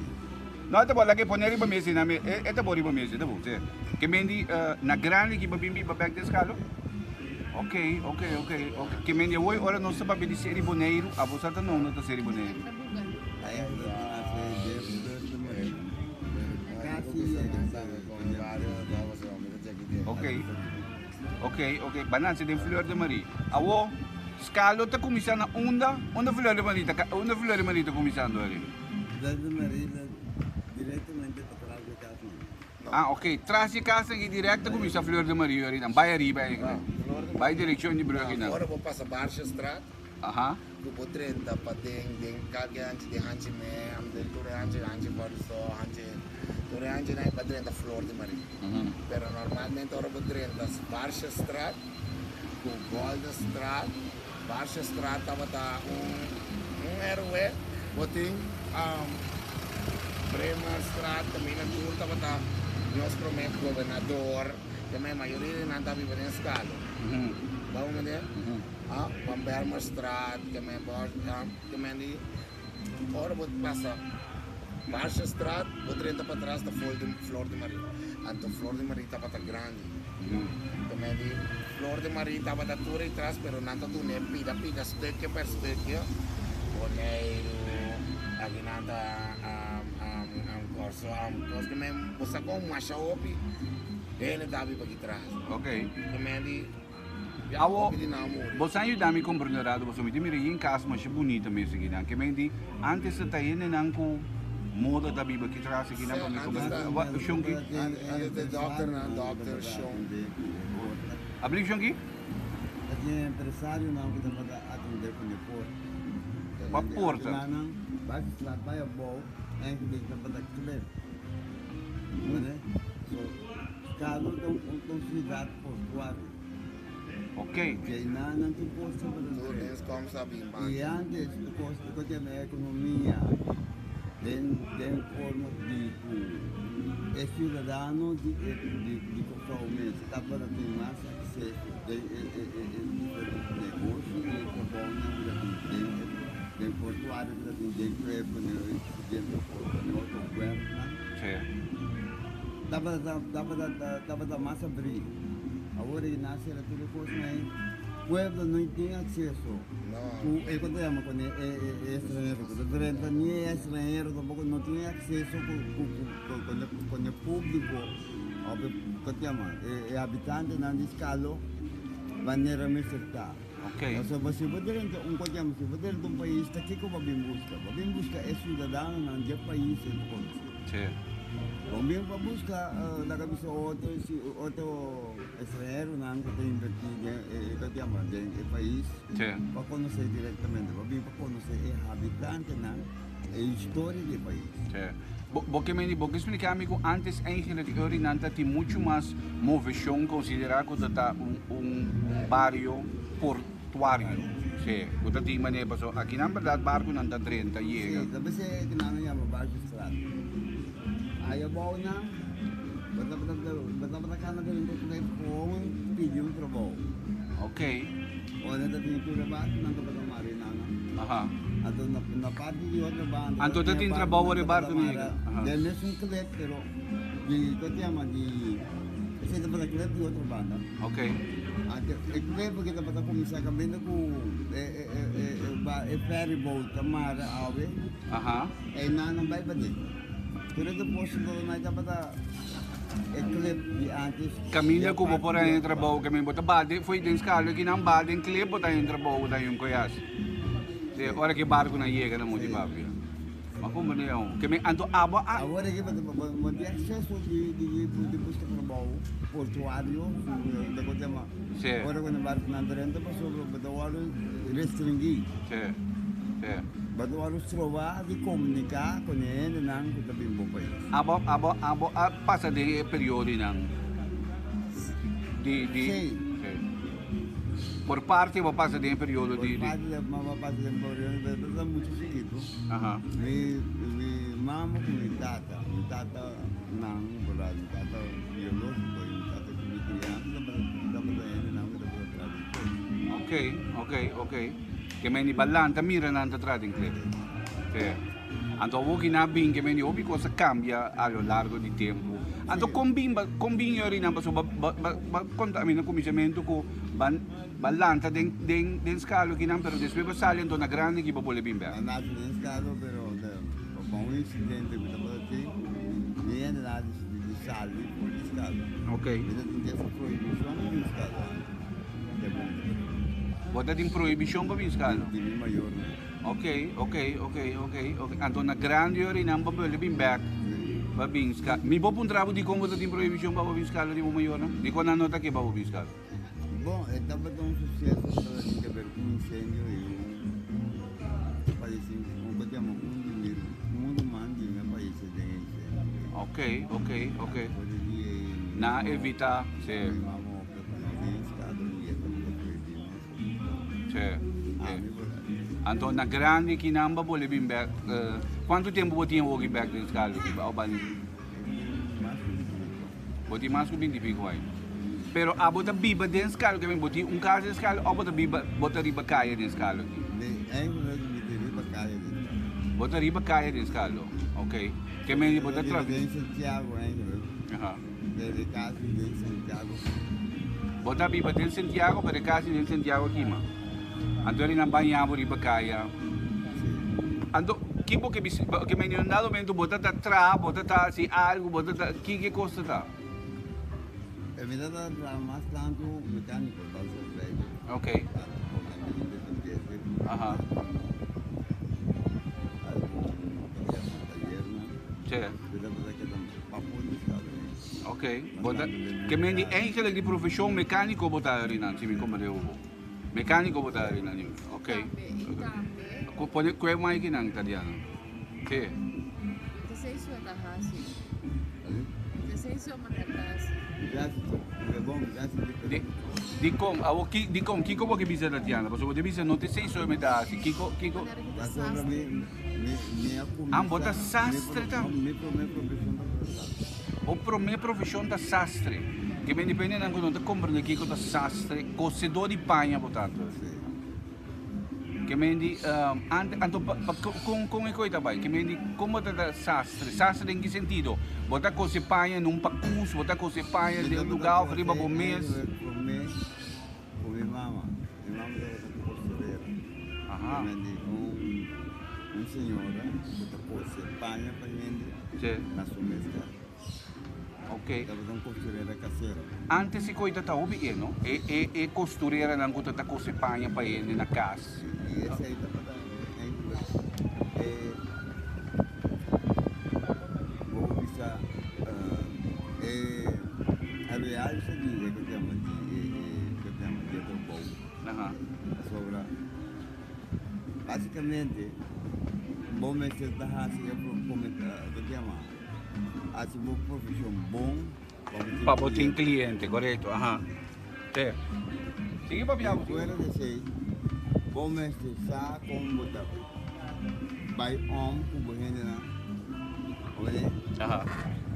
No, e ta bo, laga e pone riba mesa ei na me, e ta bo riba mesa, e ta bo, si. Ke men di na grandi ki ba bin biba bek den Skalo? Ok, ok, ok, ok. Ke men di awor ora nos ta papia di Seri Boneiru, abo sa ta no ta Seri Boneiru. Ok, ok, ok. Ba nase den Fleur de Marie. Awor, Skalo ta kuminsá na unda? Unda Fleur de Marie ta, unda Fleur de Marie ta kuminsando ari? Fleur de Marie ta direktamente patras di kas nan. Ah, ok. Tras di kas nan direct ta kuminsá Fleur de Marie ari nan. Bai ariba eigenlijk. Bai direkshon di brug nan. Ora bo pasa Barsjestraat, ku bo drenta paden den kalke hanchi den hanchi mea, den tur e hanchi, hanchi Kòrsou, hanchi, tur e hanchinan e pa drenta Flor di Marie. Pero normalmente ora bo drenta Barsjestraat ku Goldenstraat, Barsjestraat tabata un un héroe, bo tin Bremerstraat kaminda tur tabata nos promé gobernador, te me mayoria di nan ta biba den Skalo. Bo mende? Van Bermerstraat, te me te me di ora bo pasa Barsjestraat bo drenta patras ta Flor de Marie. Anto Flor de Marie tabata grandi. Te di Flor de Marie tabata tur ei tras pero nan ta duna e pida pida stukje per stukje. Boneiru, aki nan ta Kòrsou, kos ke men bo sa kon masha hopi hende ta biba aki tras. Te men di Awo, hopi di nan a muri. Boso a yuda mi comprende rato pasobra mi ta mira yen cas masha bunita mes aki nan. Ke men di antes ta ta hendenan ku moda ta biba aki tras aki nan pa mi comprende. Shon ki? Antes ta dokternan, dokter Shon. Abli Shon ki? Ta tin empresarionan ku tabata atende ku ne porta. Pa porta? Nan bai straat bai abou eigenlijk tabata klep. So, Skalo ta un siudat portuario. Ok. Djeinan nan tin posto pa ta drenta. I antes kos ku ta ekonomia den den forma di ku e siudadano di e di Kòrsou mes tabata tin mas akseso den e e e diferente negoshi i e trabounan ku ta tin den e den portuario ku ta tin den kuerpo den otro kuerponan. Tabata tabata tabata mas abrí. Awor e na sera tur e kosnan ei. Pueblo no tin akseso ku e ku ta yama ku e e estranhero ku ta drenta ni e estranhero tampoko no tin akseso ku ku ku ku e públiko òf e ku ta yama e habitantenan di Skalo manera mester ta. Pasobra si bo drenta un ku ta yama si bo drenta un pais ta kiko bo a bin buska? Bo a bin buska e siudadanonan di e pais ei bo konosé. Bo bin pa buska laga bisa otro otro extranheronan ku ta invertí den e ke ta yama den e pais pa konosé direktamente. Bo bin pa konosé e habitantenan e historia di e pais. Bo ke meni bo ke splika mi ku antes eigenlijk Eurinan ta tin muchu mas moveshon konsiderá ku ta ta un un bario portuario. Sí, ku ta tin manera pasobra akinan bèrdat barkunan ta drenta yega. Sí, ta bis'é ku nan a yama Barsjestraat. Ai abou nan, bo tabata bo tabata kana drenta e klep gewoon pidi un trabou. Ok. Ora ta tin tur e barkunan tabata mara ei nan. Aha. Anto na na parti di otro banda. Anto ta tin trabou ora e barku no yega. Aha. Den mesun klep pero di ku ta yama di esei tabata klep di otro banda. Ok. Anto e klep aki tabata kuminsá kaminda ku e e e e ferry boat ta mara awe. Aha. Einan nan bai paden. Tur e depósito nan tabata e klep di antes. Kaminda ku bo por a entra bou kaminda bo ta bal den fo'i den skalo aki nan bal den klep bo ta entra bou ta yun koyas. Si ora ki barkunan yega na Monte Papia. Ma kon bo no yaun. Ke men anto abo a. Awor aki bo bo tin akseso di di di buska trabou portuario de ku tema. Si. Ora ku nan barkunan drenta pasobra bo ta wòrdu restringí. Si. Si. Bo ta wòrdu strobá di komuniká ku e hendenan ku ta bin bo pais. Abo abo abo a pasa den e periodonan di di. Si. Si. Por parte bo a pasa den e periodo di. Por parte mi a pasa den e periodo pero tabata muchu chikitu. Mi mi mama ku mi tata, mi tata nan por mi tata biológiko i mi tata ku mi kriansa tabata tabata hendenan ku tabata traha den klip. Ok, ok, ok. Ke men di balanta mira nan ta traha den klip. Sí. Anto awor ki nan a bin ke men di hopi kos a kambia a lo largo di tempu. Anto kon bin ba kon bin yori nan pasobra ba ba ba konta mi na kuminsamentu ku ban ba lanta den den den skalo kinan pero despues ba sali anto na grandi ki ba bole bin bek. A nace den skalo pero pa un incidente ku tabata tin mi hende nan a disidi di sali for di skalo. Ok. Mi ta tin esa prohibishon pa bin skalo antes. Bo ta tin prohibishon pa bin skalo? Di mi mayornan. Ok, ok, ok, ok, ok. Anto na grandi ora nan bo bole bin bek pa bin ska. Mi por puntra bo dikon bo ta tin prohibishon pa bo bin skala di bo mayornan? Dikon nan no ta ke pa bo bin skala? Bon, e tabata un suseso ku tabata tin ke ber ku un insendio i un fayesimentu, un ku yama un di mi, un ruman di mi a fayesé den e insendio. Ok, ok, ok. Despues di dia ei mi Nan a evita, si. Mi mama opta pa no bin skala i e tabata prohibí nos. Anto na grandi ki nan ba bole bin bek kuantu tempu bo tin awoki bek den skala ki ba bani? Bo tin mas ku binti piko aña. Pero abo ta biba den skala ki bo tin un kas den skala o bo ta biba bo ta riba kaya den skala ki? Bo ta riba kaya den skala ok. Ke mende bo ta tra. Bo ta biba den Santiago, pero e kasi den Santiago kima. Anto eri nan baña bo riba kaya. Anto, ki bo ke bisa, ke men un dado momento bo ta ta traha, bo ta ta hasi algo, bo ta ta, ki ke kos ta ta? E mi ta ta traha mas tantu mecanico, bouwsopleider. Ok. Aha. Che. Ok, bo ta ke men di eigenlijk di profeshon mecanico bo ta rinan si mi comprende bo. Mecanico bo ta rinan yu. Ok. Pone kue mai kinan Tatiana. Ke? Dikon awor ki dikon kiko bo ke bisa Tatiana pasobra bo ta bisa no ta esei so mi ta hasi kiko kiko. Ah, bo ta sastre ta? Bo promé profeshon ta sastre. Ke men depende nan ku no ta komprende kiko ta sastre, kosedó di paña bo ta anto. Ke men di, ante, anto pa, pa kon, kon e koi ta bai? Ke men di, kon bo ta ta sastre? Sastre den ki sentido? Bo ta kose paña na un pakus, bo ta kose paña den un lugá òf riba bo mes? Ku mi mama. Mi mama tabata kosturera. Aha. Mi di un un señora ku ta kose paña pa hende na su mes kas. Ok. Tabata un kosturera kasero. Antes e koita ta hopi e no? E e e kostureranan ku ta ta kose paña pa hende na kas. I esei tabata eindelijk e bo por bisa e realse di e ku ta yama di e ku ta yama di e trabou. Pasobra basikamente bo mester ta hasi e ku ta yama hasi bo profeshon bon pa bo tin Pa bo tin kliente, korekto, aha. Te. Sigui papia bo. Fuera di esei bo mester sa kon bo ta bai om ku bo hendenan.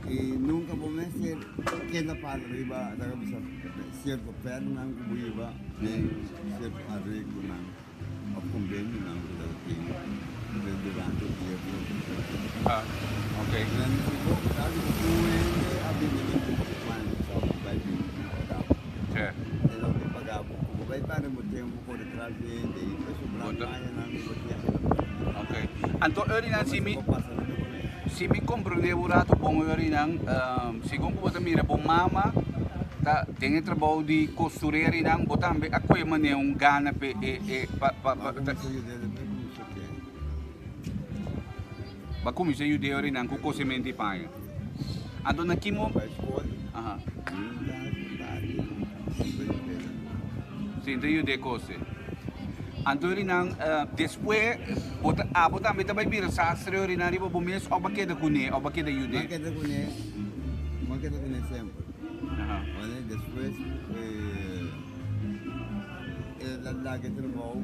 I nunka bo mester keda para riba ta bisa sierto pèrnan ku bo hiba den sierto areglonan òf kombenionan ku ta tin durante e dia ku Si bo ta riba ku un hende a bini den bo sa bo bai bini ku paga bo. E loke paga bo ku bo bai pèrdè bo tempu kore tras di hende i ta sobra añanan ku bo tin. Anto Eurinan si mi si mi comprende un rato bon Eurinan segun cu bo ta mira bo mama ta den e trabou di costurera einan bo tambe a coge manera un gana pe e e pa pa pa Bo a cuminsa yuda Eurinan cu cosemento di paña anto na ki mo aha Sinta yuda e cose. Anto rinan despues bo ta abo tambe ta bai bira sastre rinan riba bo mes of a keda kuné of a keda yud'é? M'a keda kuné, m'a keda kuné semper. Wale despues. El a laga e trabou.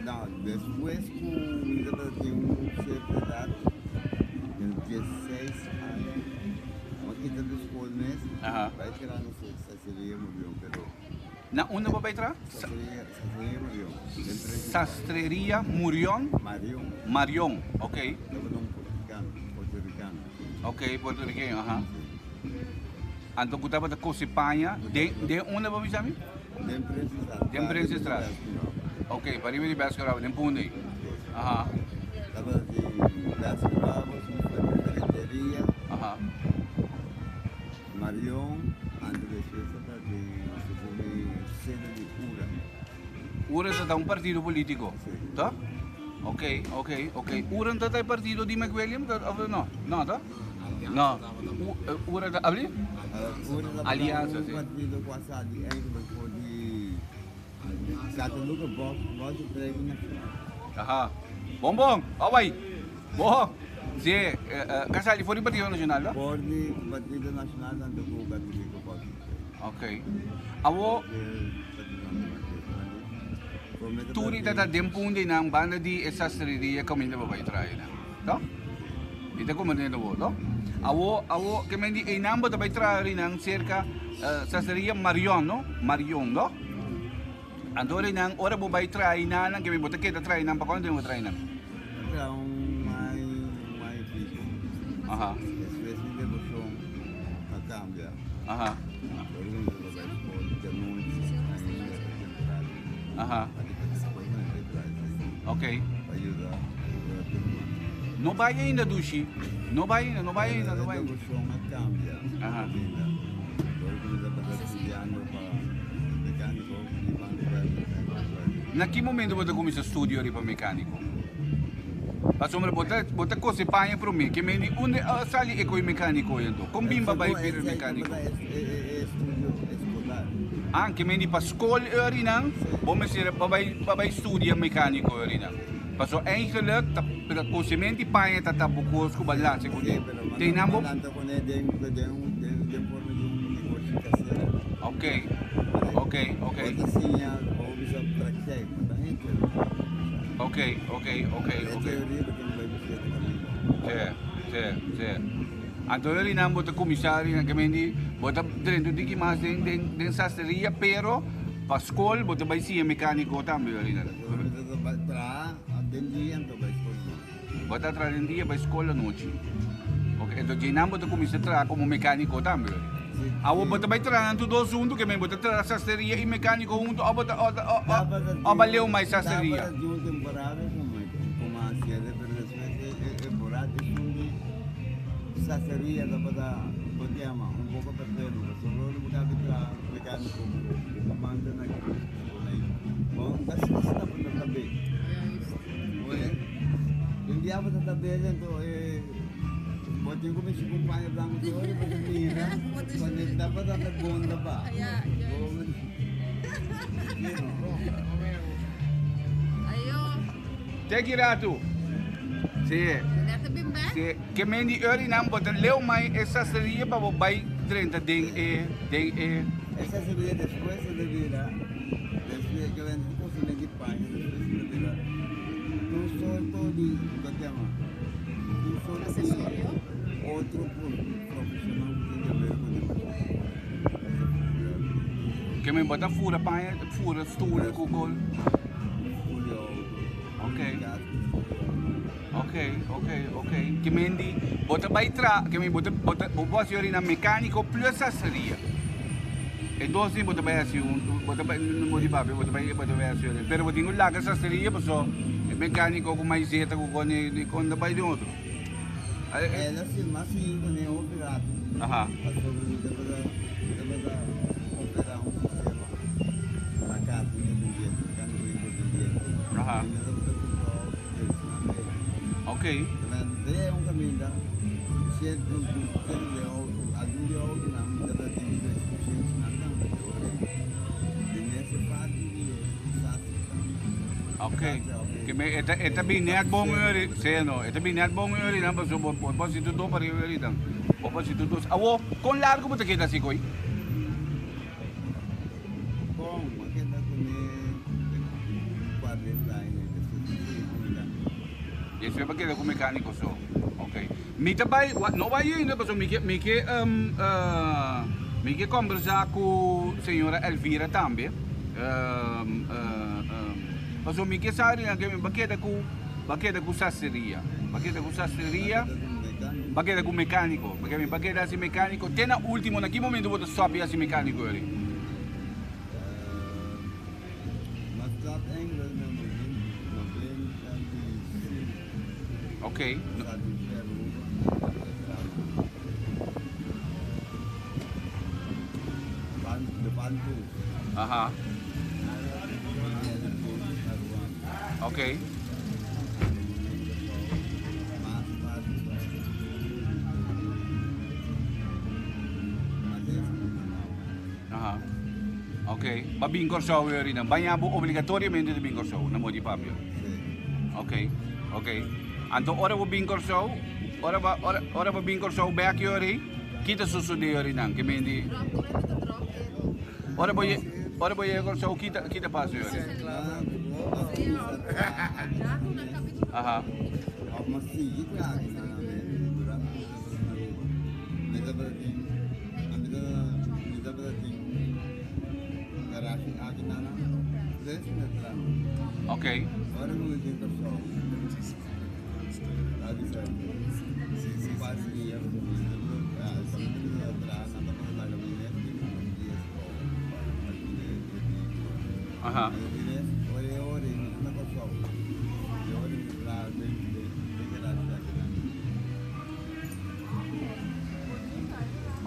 No, despues ku mi tabata tin un sierto edat, den diesseis aña, mi a kita di skol mes, bai traha na Sastreria Murion, pero. Na unda bo bai traha? Sastreria, Sastreria Murion, den Prinsenstraat. Sastreria Murion? Marion. Marion, ok. Tabata un puertoricano, puertoricano. Ok, puertorriqueño, aha. Anto ku tabata kose paña den, den unda bo bisa mi? Den Prinsenstraat. Den Prinsenstraat. Ok, pariba di Beskeraba, den Punda ei. Aha. Tabata di Beskeraba, ferreteria. Aha. Marion, anto despues tabata di segun mi sede di Ura. Ura ta un partido politico? Si. Ta? Ok, ok, ok. Ura ta e partido di McWilliam of no? No, ta? No. Ura ta, abri? Ura ta Alianza, un si. partido cu a sali eigenlijk for di Katholieke Volksbeweging Nacional. Aha. Bon bon, awai. Bon. Si, ka sali for di Partido Nacional, ta? For di Partido Nacional tanto cu Katholieke Volksbeweging. Ok. Awo, Turi ta ta den punta einan banda di e sastreria kaminda bo bai traha einan, to? Mi ta komprende bo, to? Awo, awo, ke men di einan bo ta bai traha einan serka sastreria Marion, no? Marion, no? Anto einan ora bo bai traha einan, ke men bo ta keda traha einan, pa kuantu tempu bo traha einan? Mi traha un mai, un mai y pico. Aha. Despues mi deboshon a kambia. Aha. Ora mi tabata bai skol djanochi, ainda ta temprano. Aha. Pa di keda skol mi bai traha esei. Ok. Pa yuda yuda tur ruman. No bai ainda Dushi. No bai ainda, no bai ainda, no bai ainda. E deboshon a kambia. Aha. Ainda. Ora ku mi tabata studiando pa mecanico mi ban werk mi ban werk. Na ki momento bo ta kuminsá studio riba mecanico? Pasobra bo ta bo ta kose paña promé ke men di unda a sali e koe mecanico ei anto? Kon bin pa bai bira mecanico? Ah, ke men di pa skol eurinan bo mester pa bai pa bai studia mecanico eurinan. Paso eigenlijk ta ta kosementi paña ta ta bo kos ku bo a lasa kuné. Te nan bo. Ok, ok, ok. Ok, ok, ok, ok. Sí, sí, sí. Anto yo rinan bo ta kuminsá rinan ke men di bo ta drenta un tiki mas den den den sastreria pero pa skol bo ta bai siña mekániko tambe yo rinan. Bo ta traha den dia bai skol anochi. Ok, enton djeinan bo ta kuminsá traha komo mekániko tambe. Awor bo ta bai traha nan tur dos huntu ke men bo ta traha sastreria i mekániko huntu òf bo ta òf bo a leu mai sastreria? Tabata di un temporada komo hasié pero despues e borracho esun di sastreria tabata bo ta yama un poko perferu pasobra ora bo kabe traha mekániko bo manda na bon asina tabata ta be. Un dia bo ta bebe anto e bo tin ku mishi ku un paña blanku tur ora bo ta mira cuando e tabata ta bonda pa. Te ki ratu. Si. Si. Ke men di eur nan bo ta leu mai e sastreria pa bo bai drenta den e den e. E sastreria despues e ta bira despues ke men kusina di paña despues e ta bira. Tur sorto di, bo ta yama, tur sorto di otro profesional ku tin di haber ku negoshi. Ke men bo ta fura paña, fura stoel ku kol? Stoel di auto. Ok. Ok, ok, ok. Ke men di, bo ta bai tra, ke men bo ta, bo ta, bo por hasi orina mecanico plus sastreria. E dos tin bo ta bai hasi un, bo ta bai, no di papia, bo ta bai, bo ta bai hasi orina. Pero bo tin ku laga sastreria paso e mecanico ku maizeta ku kon e kon ta bai den otro. El a si mas sigui ku ne hopi rato. Aha. Pasobra mi tabata, mi tabata opera un sistema na kas independiente, mecanico independiente. Aha. I mi tabata kumpra auto. Ok. Ok. Ke me e ta e ta bin net bon uri, sí no, e ta bin net bon uri nan pasobra bo bo por sinti tur pariba uri dan. Bo por sinti tur. Awo, kon largo bo ta keda así koe? Bon, bo keda kuné. Despues bo a keda ku mekániko so. Ok. Mi ta bai, no bai ainda pasobra mi ke, mi ke, mi ke kombersá ku señora Elvira tambe. Pasobra mi ke sa riba ke mi bo a keda ku, bo a keda ku sastreria. Bo a keda ku sastreria, bo a keda ku mekániko. Pasobra mi bo a keda hasi mekániko te na último, na ki momento bo ta stòp di hasi mekániko yori? Mas dat eigenlijk na 95. Ok. Dat in Aruba. De Bantu. Aha. Ok. Aha. Ok. Ba bin Kòrsou e orina. Baña bo obligatoriamente ta bin Kòrsou na Modi Papia. Ok. Ok. Anto ora bo bin Kòrsou, ora ba ora ora bo bin Kòrsou bèk e ori, ki ta sosodé e orinan? Ke men di Ora bo ye ora bo yega Kòrsou ki ta ki ta pasa e ori? Aha. Ok. Aha.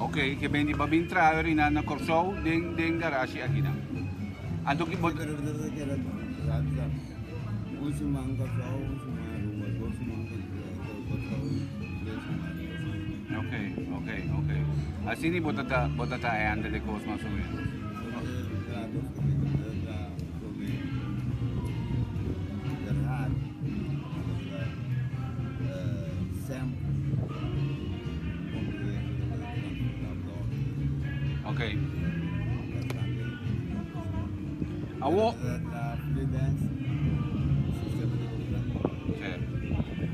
Ok, ke ben di babin traha ori na Kòrsou den den garashi akinan. Anto ki bo. Pero bo ta keda sa un siman Kòrsou, un siman Aruba, dos siman Kòrsou, tres siman Aruba. Ok, ok, ok. Asina bo ta ta bo ta ta handle e kos mas o menos. Traha dos kaminda, bo ta traha prome Gerhard. Ok. Awor.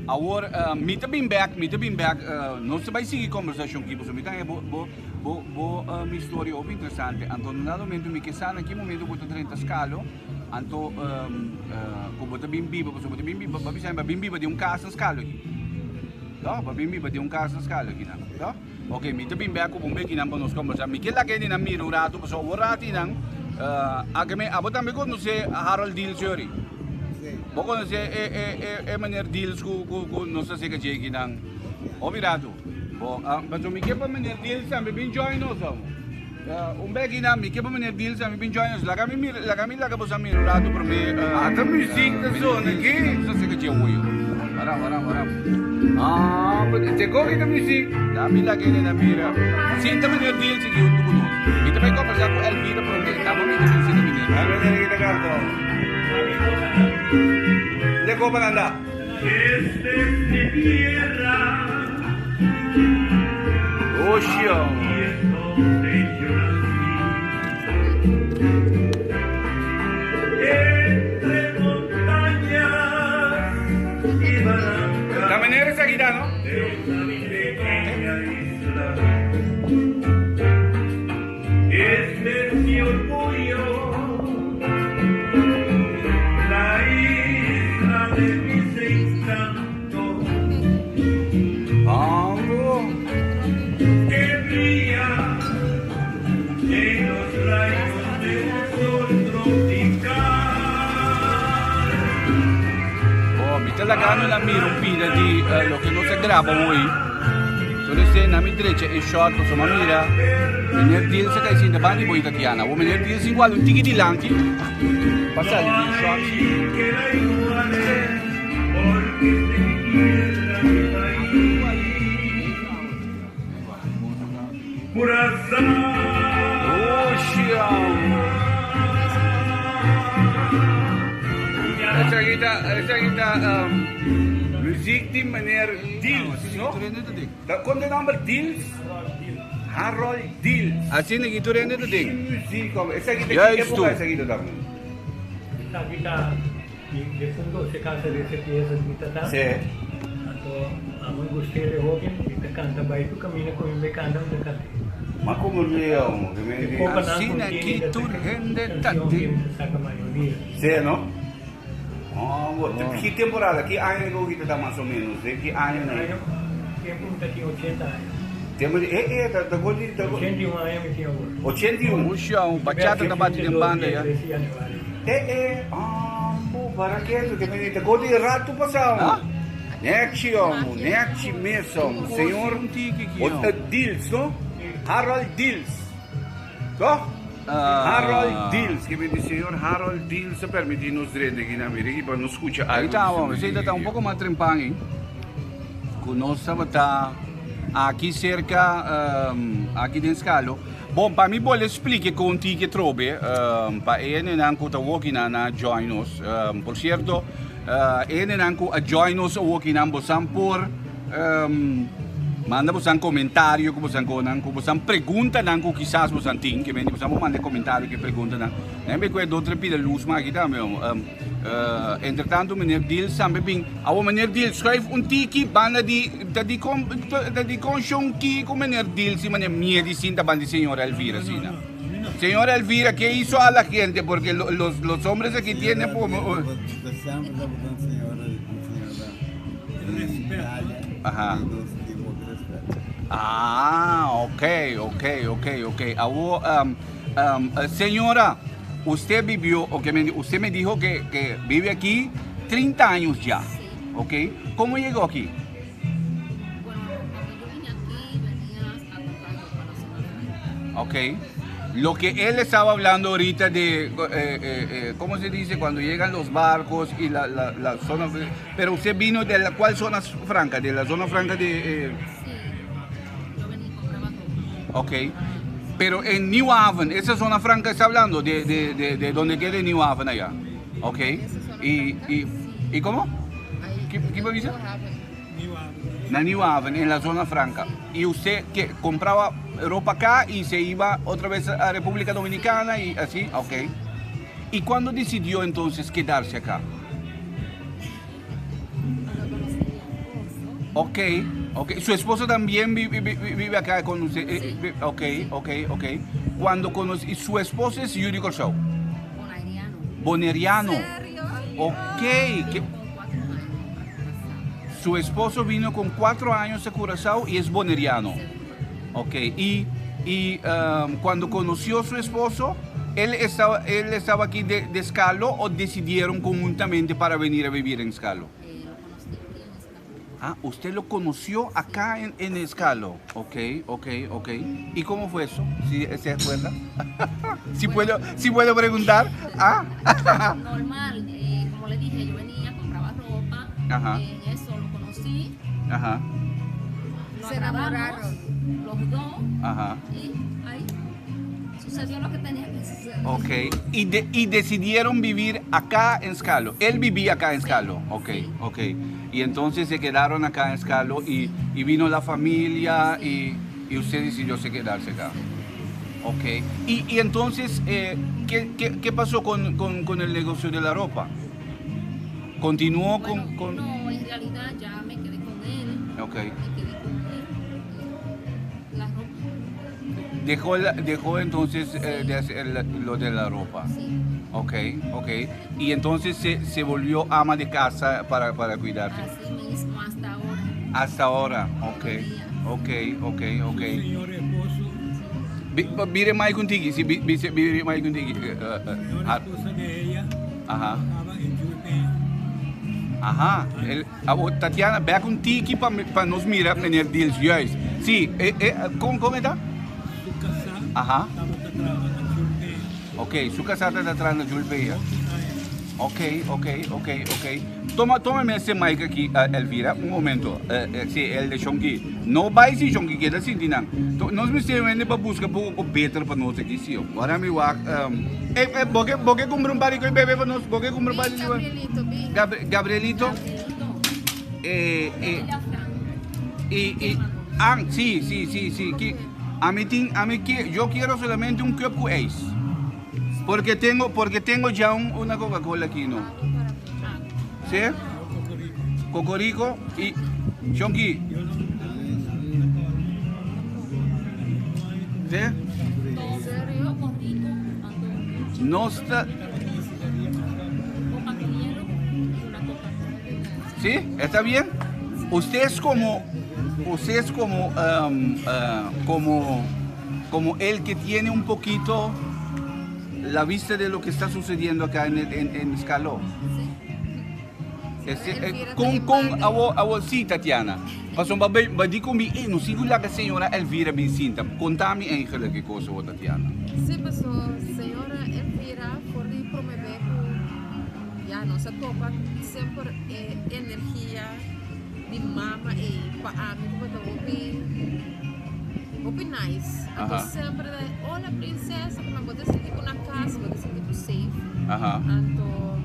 Awor mi ta bin bek, mi ta bin bek, nos ta bai sigui kombersashon aki pasobra mi ta haña bo bo bo bo historia hopi interesante. Anto na dado momento mi ke sa na ki momento bo ta drenta Skalo. Anto ku bo ta bin biba, pasobra bo ta bin biba, bo a bisa mi bo a bin biba den un kas na Skalo aki. Toh, bo a bin biba den un kas na Skalo aki nan. Toh? Ok, mi ta bin bek ku bo un beki nan pa nos kombersá. Mi ke laga hende nan mira un ratu, pasobra awor ratu nan, a ke mi, abo tambe konosé Harold Deals yori? Bo konosé e e e e meneer Deals ku ku ku nos ta seka dje aki nan? Hopi ratu. Bo, pasobra mi ke pa meneer Deals tambe bin join nos amo. Un bek nan, mi ke pa meneer Diels a mi bin join nos. Laga mi mira, laga mi laga boso a mira un rato prome. Ata muziek ta zona aki. Boso a seka dje oyo. Wara, wara, wara. Ah, te koki ta muziek. La mi laga ene na mira. Sinta meneer Diels aki hunto ku nos. Mi ta bai kombersa ku Elvira prome. Kaba mi ta bin sinta meneer. A meneer aki ta kanta. De kopa nan da. Esta es mi tierra. Ocean. Aquí es donde yo nací. Entre montañas y barrancas. Ta meneer esaki ta no? De esta mi pequeña isla. Este es mi orgullo, la isla de mis encantos. Que brilla en los rayos de un sol tropical. Oh, mi ta lagando na mira un pida di loke nos a graba hoy. Tur esei na mi drecha e shot pasobra mi mira meneer Diels a kai sinta banda di bo y Tatiana. Awor meneer Diels tin guarda un tiki dilanti pa sali di e shot. Esaki ta esaki ta muziek di meneer Diels no? Ta kon de nomber Diels? Harold Diels. Asina ki tur hende ta den. Muziek, esaki ta ki Juist epoka toe. esaki ta tambe? Esaki ta. E defunto se casa di ese pieza di mi tata. Sí. Anto amo gust'é de hopi, mi ta canta bai tur camina cu mi bai canta mi ta cant'é. Ma como leo, que me E poco nan Asina cu ki tini ta tur saca hende ta cancion tin. ki mi ta saca mayoria. Sí, no? Oh, bo, ki temporada, ki aña cu kita ta mas o menos, de ki aña na? Aña, tempo mi ta tin 80 aña. Tempo di, eh, eh, ta, ta goti, ta goti. 81 aña mi tin awor. 81? Usha, un bachata ta bati den banda ya. Eh, eh, ah, bo, para ketu, ke meni, ta goti rato pasao. Nechi, omo, nechi mes, omo, señor, Dils, no? Harold Dils. Toch? Harold Dils, ke meni, señor Harold Dils a permiti nos drenta aki na Amerika pa nos skucha Ahí algo ta, di su omo, esei ta ta un poko mas trempan, eh, ku nos tabata aki serka, aki den Skalo. Bon, pa mi bolbe splike kon tiki trobe, pa e hendenan ku ta wokinan a join nos. Por sierto, e hendenan ku a join nos a wokinan, bosan por manda bosan komentario ku bosan konan, ku bosan preguntanan ku kisas bosan tin, ke mende bosan por manda e komentario ku e preguntanan. Nan be ku e dotre pida lus mas aki tambe. Entretanto meneer Diels tambe bin. Awor meneer Diels schuif un tiki banda di ta di kon ta di kon shon ki ku meneer Diels y meneer Miedi sinta banda di señora Elvira asina. Señora Elvira ke hizo a la gente porque los los hombres aquí tienen como Aha. Ah, ok, ok, ok, ok. Awor señora Usted vivió, ok, me, usted me dijo que, que vive aquí 30 años ya, Sí. ok. ¿Cómo llegó aquí? Bueno, cuando yo vine aquí, venía a comprar ropa a la zona franca. Ok. Lo que él estaba hablando ahorita de, eh, eh, eh, ¿cómo se dice? Cuando llegan los barcos y la, la, la zona... Pero usted vino de la cuál zona franca? De la zona franca de... Sí, yo venía y compraba ropa. Ok. Pero en New Haven, esa zona franca está hablando, de, de, de, de donde queda New Haven allá. Ok. Y, y, ¿y cómo? ¿Qué, qué me dice? Na New Haven, en la zona franca. ¿Y usted que compraba ropa acá y se iba otra vez a República Dominicana y así? Ok. ¿Y cuándo decidió entonces quedarse acá? Cuando conocí a mi esposo. Ok, ok. ¿Su esposo también vive, vive, vive acá con usted? Sí. Ok, ok, ok. Cuando conocí, su esposo es Yuri Corsau. Bonaireano. Boneriano. ¿Serio? Ok. Vino con 4 años para Curazao. Su esposo vino con 4 años a Curazao y es boneriano. Seguro. Ok, y cuando conoció a su esposo, él estaba aquí de Skalo o decidieron conjuntamente para venir a vivir en Skalo? Lo conocí aquí en Skalo. Ah, usted lo conoció acá en Skalo. Ok, ok, ok. ¿Y cómo fue eso? ¿Sí, se acuerda? ¿Si Bueno. puedo preguntar? Ah. Normal, como le dije, yo venía, compraba ropa. Ajá. En eso lo conocí. Ajá. Nos Se agradamos enamoraron. los dos. Ajá. Y ahí sucedió lo que tenía que suceder. Ok. Y decidieron vivir acá en Skalo. Él vivía acá en Skalo. Ok, Sí. ok. Y entonces se quedaron acá en Skalo y vino la familia Sí. y usted decidió se quedarse acá. Sí. Ok. Y entonces, ¿qué pasó con el negocio de la ropa? ¿Continuó Bueno, con...? No, en realidad ya me quedé con él. Ok. Me quedé con él. La ropa. Dejó entonces Sí. de hacer lo de la ropa. Sí. Ok, ok. Y entonces se volvió ama de casa para cuidarse. Así mismo, hasta ahora. Hasta ahora, ok. Todavía. Ok, ok, ok. Su señor esposo. Mire Mike contigo, sí, mire Mike contigo. Señor esposa de ella. Ajá. Trabajaba en Churpe. Ajá. El, ah, oh, Tatiana, vea con tiki pa nos mira, meneer Dils juist. Sí, ¿cómo está? Su casa. Ajá. Estaba trabajando en Churpe. Ok, su casa está atrás de Churpe. Ok, ok, ok, ok. Toma, tómame ese mic aquí, Elvira, un momento. Sí, el de Shonky. No va si Shonky queda sin dinan. Nos me estoy viendo para buscar un poco better para nosotros aquí, sí. Ahora me va, ¿por qué comprar un barco y bebé para nosotros? ¿Por qué comprar un barco y bebé? Gabrielito, vi. Gabrielito. Gabrielito. Y, ah, sí, sí, sí, sí. Que, a mí, tin, a mí, que, yo quiero solamente un cup con ice. Porque tengo ya una Coca-Cola aquí, ¿no? Sí? Cocorico y Shonky. Sí? Nos ta... ¿Sí? ¿Está bien? Usted es como, usted es como, um, uh, como, como el que tiene un poquito la vista de lo que está sucediendo acá en, en, en Scalo. Este, eh, con, con, awo, awo, sí, Tatiana. Paso, ba, ba, di con mi, eh, no sigo la señora Elvira Bincinta. Contame eigenlijk que cosa, Tatiana. Sí, paso, señora Elvira, for di prome ku ya nos a topa semper e energia di mama ei pa ami tabata hopi hopi nice. Anto semper ta hola princesa ku bo ta sinti bo na kas bo ta sinti bo safe. Anto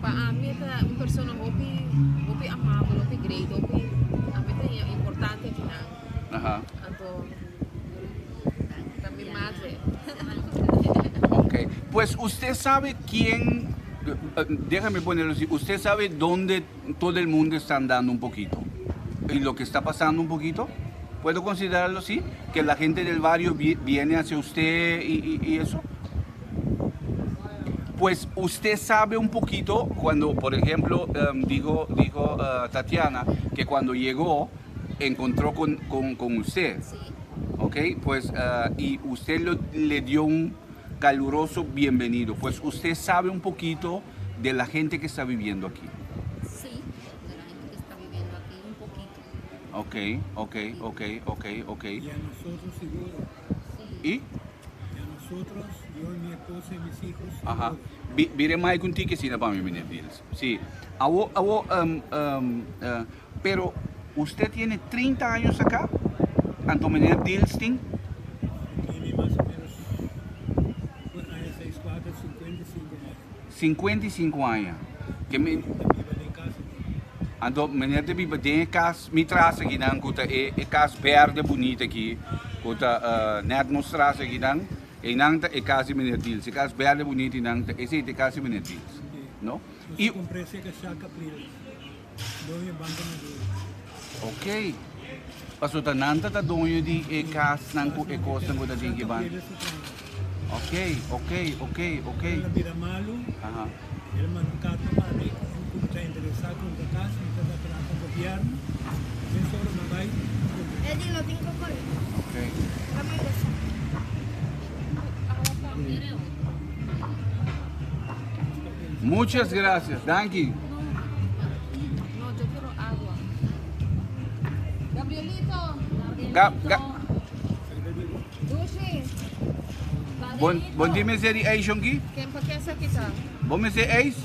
pa ami e ta un persona hopi hopi amabel hopi great hopi ami ta haña importante akinan. Anto ta mi madre. Ok, pues usted sabe quién, déjame ponerlo así, usted sabe dónde todo el mundo está andando un poquito y lo que está pasando un poquito. ¿Puedo considerarlo así? Que la gente del barrio viene hacia usted y, y, y eso. Pues usted sabe un poquito cuando, por ejemplo, um, dijo, dijo uh, Tatiana que cuando llegó encontró con, con, con usted. Sí. Ok, pues uh, y usted lo, le dio un caluroso bienvenido. Pues usted sabe un poquito de la gente que está viviendo aquí. Sí, de la gente que está viviendo aquí un poquito. Ok, ok, ok, ok, ok. Y a nosotros seguro. Sí. ¿Y? Y a nosotros, yo y mi esposa y mis hijos. Ajá. Bire mai un ticket sina pa mi, meneer Diels. Sí. Awo, awo, um, um, uh, pero usted tiene 30 años acá? Anto meneer Diels tin? Tiene más o menos 6, 4, 55 años. 55 años. Que me, Anto meneer ta biba den e cas mi tras akinan cu ta e e cas berde bunita aki cu ta uh, net nos tras akinan einan ta e cas di meneer Diels. E cas berde bunita einan ta esey ta e cas di meneer Diels. No? Y compré cerca Shaka April. Doño Banco Maduro. Ok. Paso ta nan ta ta doño di e casnan cu e cosnan cu ta tin ki ban. Ok, ok, ok, ok. El a bira malu. Aha. El a manda un carta pa mi cu mi ta interesa cumpra cas, mi ta ta traha pa gobierno. Mesora mi a bay cumpra. Eddie no tin cocorico. Ok. Dame un beso. Muchas gracias. Danki. No, yo quiero agua. Gabrielito. Ga, ga. Dushi. Bon, bon dia mester di ijs, Jonkie. Ken pa ken sa kita? Bon mester ijs?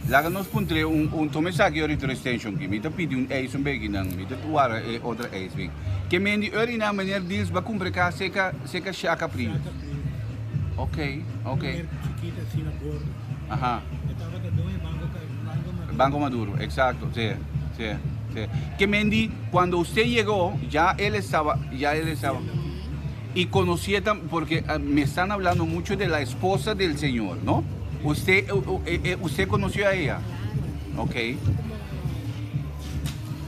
Laga nos puntre un, un tome saki ori tres Jonkie. Mi ta pidi un ijs un beki nan. Mi ta wara e otra ijs bin. Ke men di ori nan meneer Dils ba kumpre ka seka, seka Shaka Prins. Shaka Prins. Ok, ok. Mujer chiquita asina gordo. Aha. E tabata doño Banco, Banco Maduro. Banco Maduro, exacto, sí, sí, sí. Ke men di, cuando usted llegó, ya él estaba, ya él estaba. Y conocía también, porque ah, me están hablando mucho de la esposa del señor, ¿no? Usted, eh, eh, usted conoció a ella. Claro. Ok. Como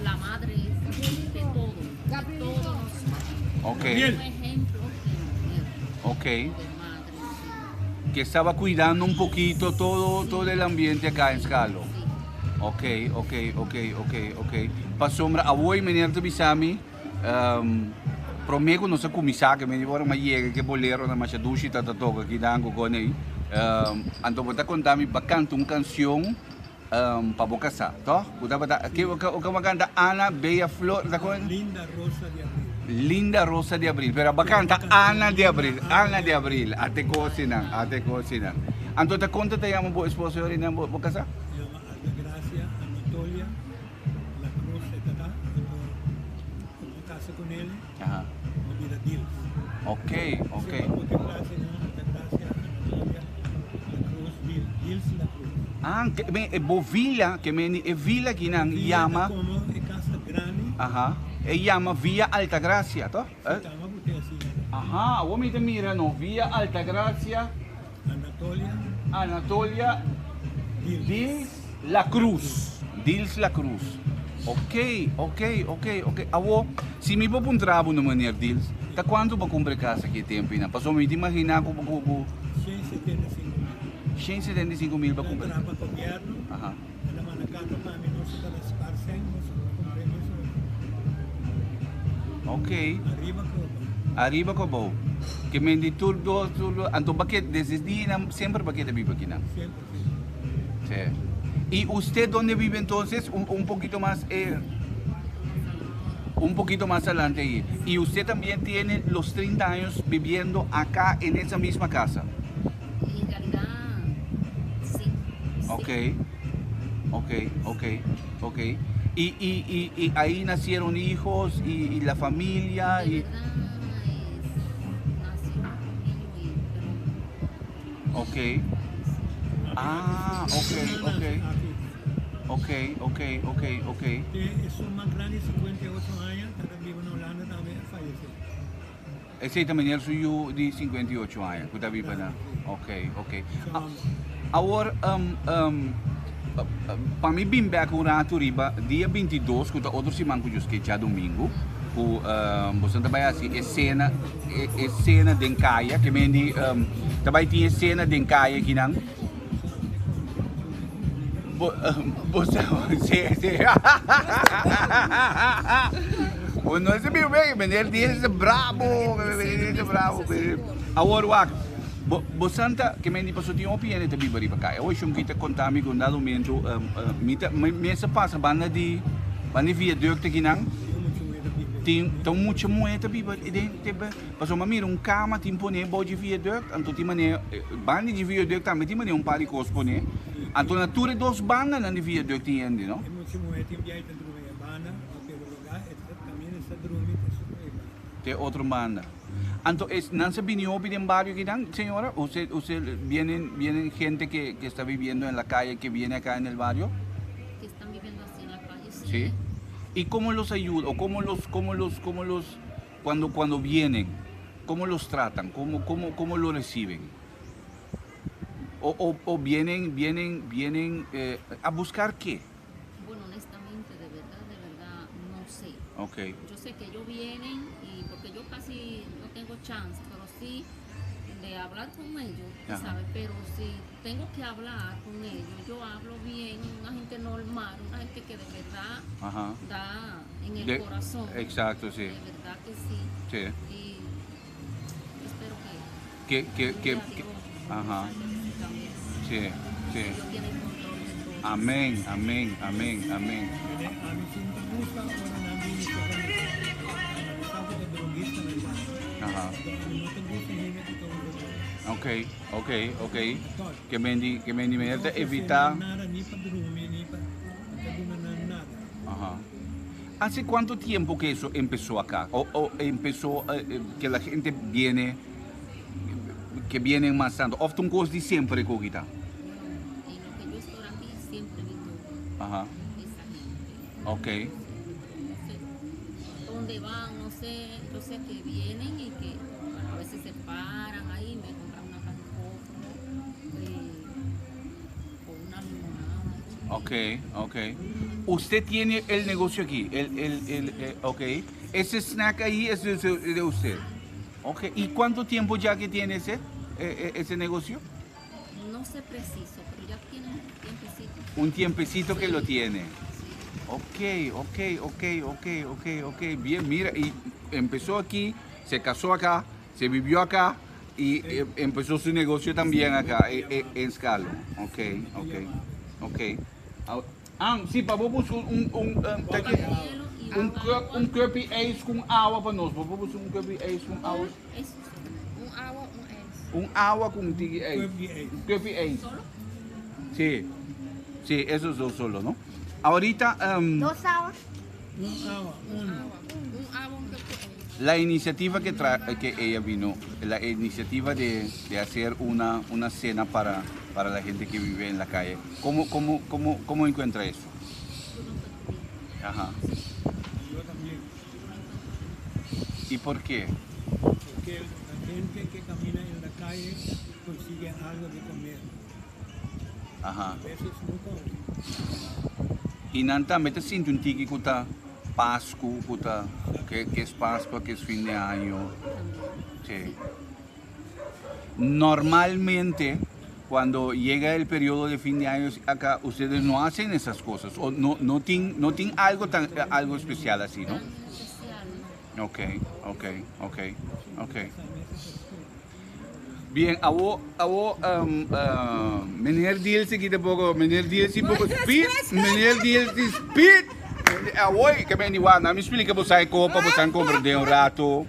la madre de todo. De todos. Ok. Un ejemplo de mujer, Ok. de madre. sí. Que estaba cuidando un poquito todo, todo el ambiente acá en Scalo. Sí. Ok, ok, ok, ok, ok. Pasobra awor meneer ta bisa mi, um, prome ku nos a kuminsá ke meni ora m'a yega ke bolero na masha dushi ta ta toka aki dan ku kon ei. Um, anto bo ta konta mi pa kanta un kanshon um, pa bo kasá, tòg? Ku tabata, ke o ke bo kanta Ana Bella Flor, ta kon? Linda Rosa de Abril. Linda Rosa de Abril, pero bo kanta Ana de Abril, Ana de Abril, ate kosinan, ate kosinan. Anto ta konta ta yama bo esposo yori nan bo, bo kasá? Llama Altagracia Anatolia La Cruz e tata, anto como casa con él, Aha. mi bira Dils. Ok, ok. Si pa cualkier clase llama Altagracia Anatolia La Cruz Dils, Dils La Cruz. Ah, ke men e bo villa, ke men e villa kinan Villa yama ta como e casa grandi. Aha. E yama Villa Altagracia, toch? Si tama ku te asina. Aha, awor mi ta mira no, Villa Altagracia. Anatolia. Anatolia Dils. Dils. La Cruz. Dils La Cruz. Ok, ok, ok, ok. Awo, si mi por puntra bo no meneer Dils, ta cuanto bo a cumpra e cas aki e tempo einan? Pasobra mi ta imagina cu cu cu. 175 mil. 175 mil bo a cumpra. Mi a traha pa gobierno. Aha. El a manda carta pa mi, nos ta na spaar cen, nos a cumpra e mes ora. Ok. Ariba cu abou. Ariba cu abou. Ke men di tur dos, tur dos. Anto bo a keda, desde e dia nan semper bo a keda biba akinan? Semper, si. Sí. Y usted dónde vive entonces? Un, un poquito más, eh, un poquito más adelante ahí. Y usted también tiene los 30 años viviendo acá en esa misma casa. En realidad, sí. sí. Ok, ok, ok, ok. Y, y, y, y ahí nacieron hijos y, y la familia. De Y... verdad, es, nació un niño y, pero Ok. Ah, ok, ok. Ok, ok, ok, ok. Esun mas grandi 58 aña ta ta biba na Holanda tambe a fayece. Esey ta meneer su yu di 58 aña cu ta biba na. Ok, ok. Awor, pa mi bin bek un rato riba dia 22 cu ta otro siman cu djus ke djadomingo cu boso ta bay haci e cena, e cena den caya, ke men di ta bay tin e cena den caya akinan. Bo, bo sí, sí. Bo no se biba bien, meneer Díaz es bravo, meneer Díaz es bravo. Awor wak, bo, bo santa, ke men di paso tin hopi hende ta biba riba kaya. Awor shon kita konta mi ku un dado momento, mi ta, mi mester pasa banda di, banda di viaduct akinan, tin, ta un mucha muhe ta biba den, Pasobra mi mira un kama tin pone bou dje viaduct, anto tin manera, banda dje viaduct tambe tin manera un par di kos pone. Anto na tur e dos bandanan di viaduct tin hende, no? E mucha muhé tin biaha ta drumi e banda, o pero lugar e ta kaminda sa drumi te su e banda. Te otro banda. Anto es nan sa bini hopi den bario akinan, señora? Usted, usted vienen, vienen gente que, que está viviendo en la calle que viene acá en el barrio? Que están viviendo así en la calle, sí. Sí. ¿Y cómo los ayuda? O cómo los, cómo los, cómo los Cuando, cuando vienen, ¿cómo los tratan? ¿Cómo, cómo, cómo lo reciben? O, o, o vienen, vienen, vienen eh, a buscar qué? Bueno, honestamente, de verdad, de verdad, no sé. Ok. Yo sé que ellos vienen y porque yo casi no tengo chance, pero sí de hablar con ellos, tú sabes, pero si tengo que hablar con ellos, yo hablo bien, una gente normal, una gente que de verdad Ajá. da en el De- corazón. exacto, sí. De verdad que sí. Sí. Y espero que Que, que, un que, día que- Dios ajá. nos saque de ese camino. Sí, sí. Dios tiene el control de todo. Amén, amén, amén, amén. Ami si no ta gusta ora nan bini toca mi Ami sa cu ta droguista nan ta. Aha. Anto ami no ta gusta hende cu ta usa droga. Ok, ok, ok. Tol. Ke men di, ke men di mester ta No ofrece evita. nan nada ni pa drumi ni pa, no ta duna nan nada. Aha. Hace cuanto tiempo que eso empezó acá? O, o empezó que la gente viene, que vienen mas tanto? Of ta un cos di siempre cu kita? No, en lo que yo estoy aquí siempre he visto Aha. esa gente. Ok. No sé dónde van, no sé, yo sé que vienen y que bueno, a veces se paran ahí, me compran una caja de fósforo, o una limonada chiquita. Ok, ok. Usted tiene el negocio aquí, el, el, el, ok. Ese snack ahí es de, de usted. Ok, ¿y cuánto tiempo ya que tiene ese, ese negocio? No sé preciso, pero ya tiene un tiempecito. Un tiempecito que lo tiene. Sí. Ok, ok, ok, ok, ok, ok. Bien, mira, y empezó aquí, se casó acá, se vivió acá y empezó su negocio también acá, en Scalo. Ok, ok, ok. Ah, sí, pa bo busca un, un, um, taki, Hielo y un, agua. cup, un cup de ijs con agua pa nos. Bo busca un cup de ijs con agua. Eso solo. Un agua, un ijs. Un agua con tiki ijs. Cup di ijs. Cup de ijs. ¿Solo? Sí, sí, esos dos solo, ¿no? Ahorita, Dos aguas. Un agua, uno. Agua. Un agua, un cup de ijs. La iniciativa que, que ella vino, la iniciativa de, de hacer una, una cena para, para la gente que vive en la calle, ¿cómo, cómo, cómo, cómo encuentra eso? Yo lo encuentro bien. Ajá. Yo también. ¿Y por qué? Porque la gente que camina en la calle consigue algo de comer. Ajá. A veces no come. I nan tambe ta sinti un tiki ku ta Pasku, ku ta ke es Pascua, ke es fin de año. Sí. Normalmente cuando llega el periodo de fin de año acá, ustedes no hacen esas cosas o no, no tin, no tin algo tan, algo especial así, ¿no? Ok, ok, ok, ok. Bien, awo, awo, um, uh, meneer Diels aquí tampoco, meneer Diels un poco speed, meneer Diels speed. Awoy, que me igual, no me explica vos hay copa, vos han comprender un rato.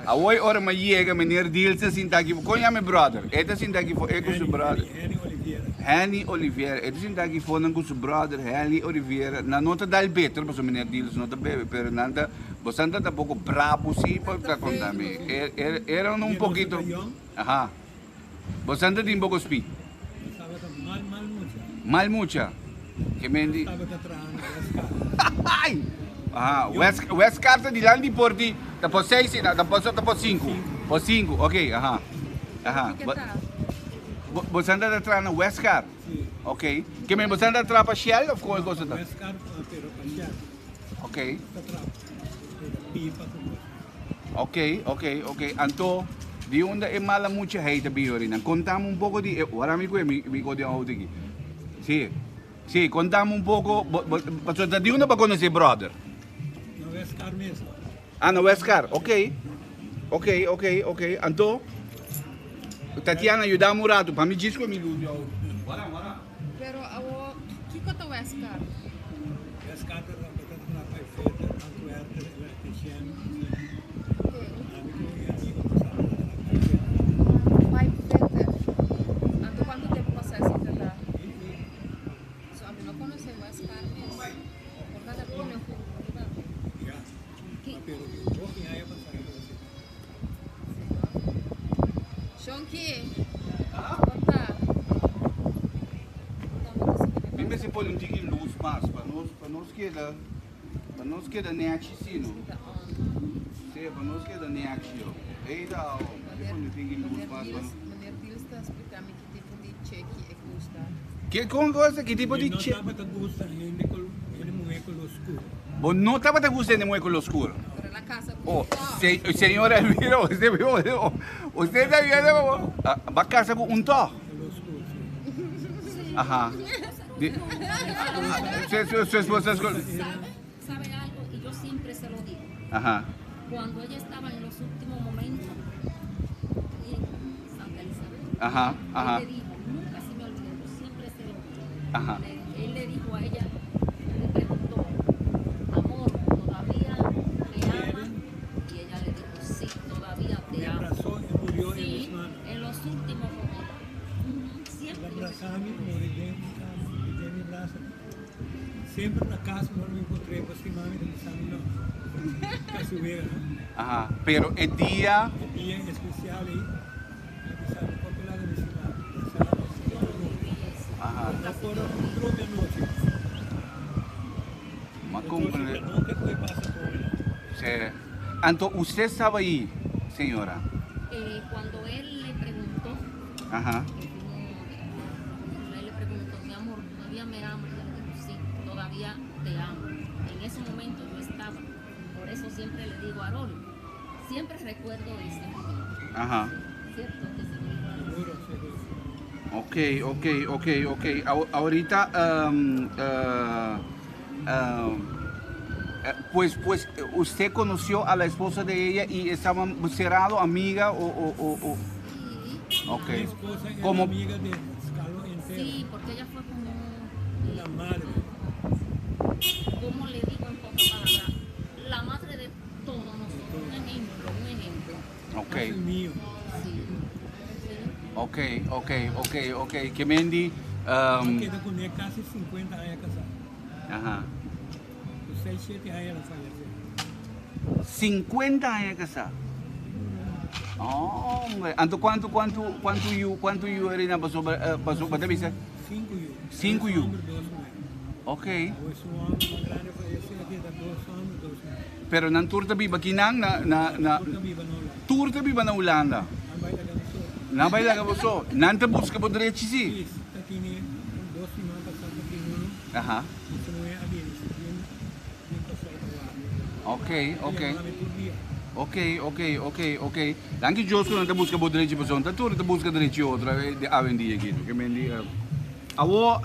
Awoy, ora me llega, meneer Diels sinta aquí, coño, mi brother, este sinta aquí, e con su brother. Henny Oliveira. Henny Oliveira, este sinta aquí fonan con su brother, Henny Oliveira. Na nota dal beter, paso meneer Diels no ta bebe, pero nanta, vos anda tampoco bravo, sí, por ta contame. Eran un poquito. Ajá. Vos anda tin poco speed. Mal, mal mucha. Mal mucha. Que mendi. Ai! Aha, West, West Carter di lang di por di, ta por 6, ta por ta por 5. Por 5, ok, aha. Aha. Bo anda ta tra na West Car? Sí. Ok. Que men bo anda tra pa Shell of con cosa ta? West Car, pero pa Shell. Ok. Ta tra. Pipa con cosa. Ok, ok, ok. Anto, di unda e mala mucha hei ta bin orina? Contame un poco di, ora mi mi mi di auto aki. Sí. Sí, contame un poco, bo, bo, paso di unda pa conoce brother? Na West Car mesmo. Ah, na West Car, ok. Ok, ok, ok. Anto, Tatiana, ayudame un rato, pa mi disco mi luz di auto. Wara, wara. Pero awo, kiko ta West Car? West Car ta ta tra pa Feter, Antwerpen, electrician. Amigo y amigo ta tra Pipe fitter. Anto cuanto tempo pasa esey ta ta? So ami no conoce West Car mes. Por ta ta pone junto tambe. Ya. Pero hopi aña pasa e conoce. Shonky. Conta. Mi mester pone un tiki luz mas pa nos pa nos keda pa nos keda nechi si no. Sí, pa nos keda nechi yo. Ey ta o, mi pone un tiki luz mas pa nos. Meneer Diels ta explica mi ki tipo di cheki e gusta. Ke con cosa? Ki tipo di Mi no che? tabata gusta hende col hende muhe color scuro. Bo no tabata gusta hende muhe color scuro? Pero el a casa cu Oh, un tog. se, señora Elvira, usted, usted está viendo como, ah, va a casa con un tog. Color scuro, sí. Ajá. Di, su, su, su esposa es col- ¿Sabe? ¿Sabe algo? Y yo siempre se lo digo. Ajá. Cuando ella estaba en los últimos momentos en Santa Elizabeth, Ajá, ajá. él le dijo, nunca se me olvidó, yo siempre se lo digo. Ajá. Le, él le dijo a ella, le preguntó, amor, ¿todavía me amas? Y ella le dijo, sí, todavía te Me amo. abrazó y murió en Sí, mis manos. en los últimos momentos. Ujú, Siempre. El abrazame, morí de mi cama, de mi brazo. Siempre en la casa no me encontré, pues sí, mami, pensando, no. Casi hubiera, ¿no? Ajá. Pero el día, El día especial ahí, empezaba por otro lado de mi ciudad. Ajá. No puedo, de noche. Ma Entonces, comprende. nunca fue pasa por él. Sí. Anto, usted estaba ahí, señora. Cuando él le preguntó, Ajá. que fuimos, él le preguntó, mi amor, ¿todavía me amas? Y ella le dijo, sí, todavía te amo. En ese momento yo estaba. Por eso siempre le digo a Harold, siempre recuerdo ese momento. Ajá. ¿Cierto? Que se lo digo a Harold. Seguro, seguro. Ok, ok, ok, ok. Ahorita, pues, pues, usted conoció a la esposa de ella y estaban cerrado, amiga o, o, o, o. Sí. Ok. Mi esposa era ¿Cómo? amiga de Scalo entero. Sí, porque ella fue como, La madre. como le digo en pocas palabras, la madre de todos nosotros. Un ejemplo, un ejemplo. Ok. Casi mío. Sí. Sí. Ok, ok, ok, ok. Que Mendy, Quedó con ella casi 50 años casada. ajá. Con 6, 7 años la falleció. 50 años casada. Hombre, Anto, ¿cuánto, cuánto, cuánto yu, cuánto yu era pasó, pasó, pasó, bisa? 5 yu. 5 yu. Dos hombres, dos mujeres. Ok. Hoy su hombre más grande falleció aquí, da dos hombres, dos mujeres. Pero nan turta biba kinang na na na Turta biba na Holanda. turta biba na Holanda. Nan bai laga nos so. Nan bai laga boso. Nan ta busca bo derechi si. Sí, ta tini dos siman pasa ta tini uno. Aha. Mucha muhé a bini bien bien Kòrsou ta wak mi. Ok, ok. Ta yama mi tur dia. Ok, ok, ok, ok. Danki Dios ku nan ta buska bo drechi pasobra no ta tur ta buska drechi otro awendia aki. Ke men di Awo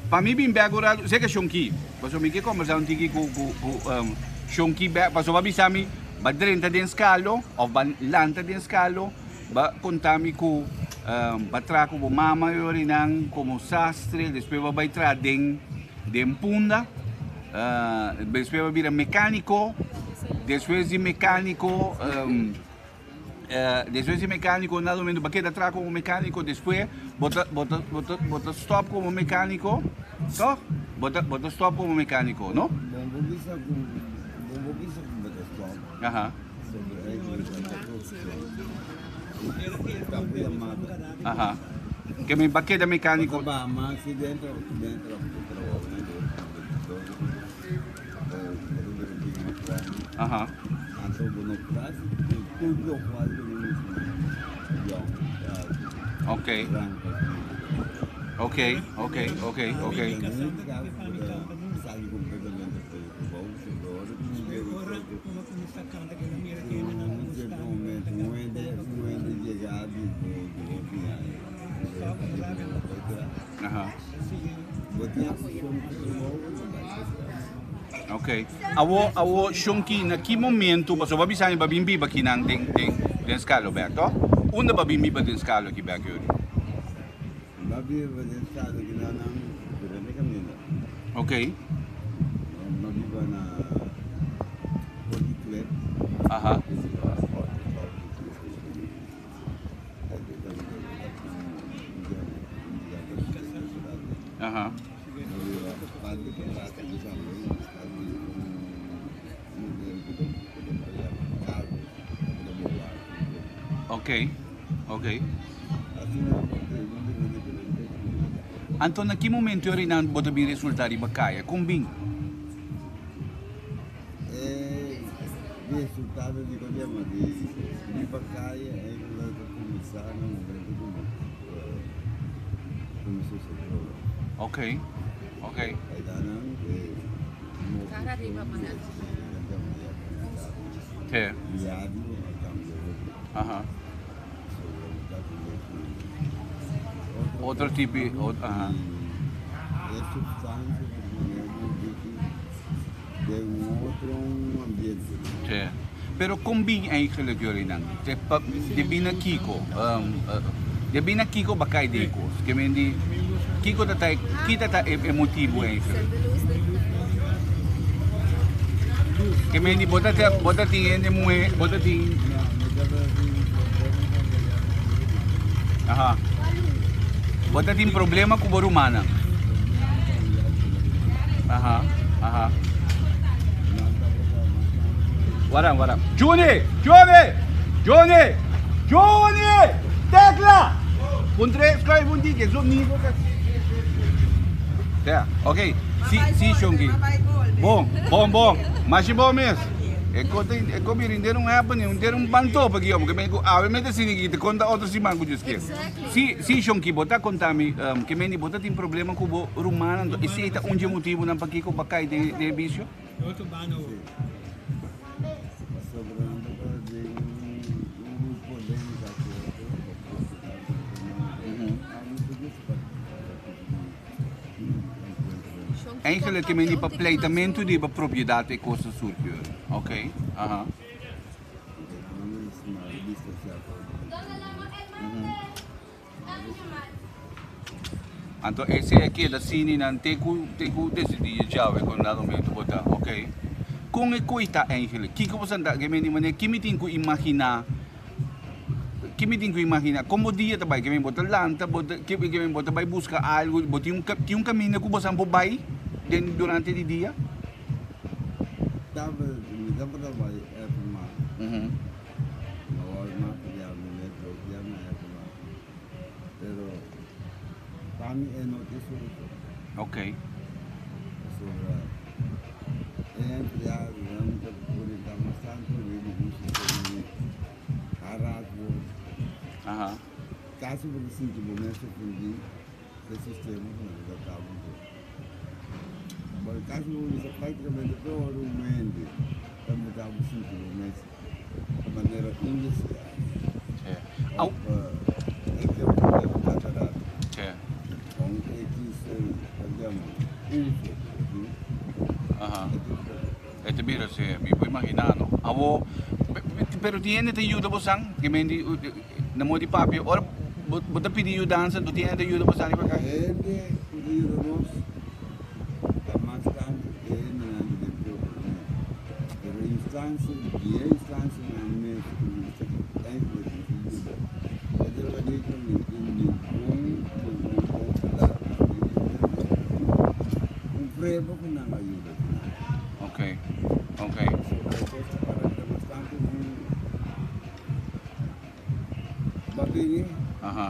pa mi bin bek un ratu seka Shonki pasobra mi ke kombersá un tiki ku ku ku Shonki bek pasobra bo a bisa mi ba drenta den skalo òf ba lanta den skalo ba konta mi ku ba traha ku bo mama yorinan komo sastre despues bo a bai traha den den punda despues bo a bira mekaniko despues di mekaniko. Despues di mecanico na momento bo keda traha como mecanico despues bo ta bo ta bo ta bo ta stop como mecanico toch bo ta bo ta stop como mecanico no? Bon bo bisa ku bon bo bisa ku bo ta stop Aha. sobre eigenlijk ta produccion ta por yamada. Aha. Ke men ba keda mecanico. Bo ta baha mas si dentro dentro trabou nan bo bo Aha. Ok. Ok, ok, ok, ok. Aha. Ok. Awo, awo, Shonky, na ki momento, pasobra bo a bisa mi bo a bin biba akinan den, den, den Skalo bek, to? Unda bo a bin biba den Skalo aki bek, Yuri? Mi a biba den Skalo akinan nan diferente kaminda. Ok. Mi a biba na Forty Cliff. Aha. Aha. Ok, ok. Anto na ki momento Renan bo ta bin resulta riba kaya? Kon bin? E resultado di ku yama di riba kaya eigenlijk ta kuminsá na momento ku mi kuminsá usa droga. Ok, ok. Eidanan e moveshon di e Te. diario a kambia hopi. Aha. So ta kuminsá ku Otro tipo, aha. E supstansia ku pone bo bichi den un otro ambiente. Sí. Pero kon bin eigenlijk jullie Te pa, debí na kiko? Debí na kiko ba kai den kos? Ke men di, kiko ta ta, ki ta ta e, e motibu eigenlijk? Ke men di, bo ta te, bo ta tin hende muhé, bo ta tin... Aha. Bo ta tin problema ku bo rumannan? Aha, aha. Waran, waran. Juni! Juni! Juni! Juni! Tekla! Puntre, schuif un tiki, zo niet. Ja, oké. Si, si, Shonky. Bon, bon, bon. Mashi bon mes. E ko tin, e ko mirin den un happening, den un bantopa ki homo, ke men ku awe me ta sini ki te konta otro siman ku Dios kier. Si, si Shonky, bo ta konta mi, um, ke men bo ta tin problema ku bo rumannan, anto esei ta un dje motibunan pakiko bo a kai den, den e bisio? Eigenlijk ke men di pa pleitamentu di pa propiedat e kos ta surgi. Ok, aha. Anto ese a keda sini nan te ku te ku desidí e djawe kon dado momento bo ta ok. Kon e koi ta eigenlijk? Kiko bo santa ke men di manera ki mi tin ku imaginá Ki mi tin ku imaginá? Kon bo dia ta bai? Ke men bo ta lanta, bo ta, ke men bo ta bai buska algu, bo tin un tin un kaminda ku bo sa bo bai den durante di dia? Tabata, mi tabata bai Epma. Awor mas ya mi mes dos dia na Epma. Pero pa mi e no tin solushon. Ok. Pasobra e empleadonan ta pone ta mas tantu riba un sistema di harasbo. Aha. Kasi bo ta sinti bo mes ofendí. E sistema ku nan ta kaba ku. Bon, kasi bo bisa práktikamente tur un hende ta meta bo sinti bo mes di manera indeseá. Òf e ke un problema kada rato. Kon e kis ta yama uso di e tin problema. E ta bira si, mi por imaginá no. Awor, pero tin hende ta yuda bo san? Ke men di Na modo di papia, ora bo ta pidi yudansa, no tin hende ta yuda bo sali pa kai? Hende ku ta yuda nos ta mas tantu e hendenan di den pueblo mes. Pero instansia, di e instansianan mes ku mester eigenlijk di yuda, e drogadikto no tin ningun ningun bon palabra. Un prueba ku nan a yuda ku nan. Ok, ok. Pasobra e kos ta para ta mas tantu un. Babini. Aha.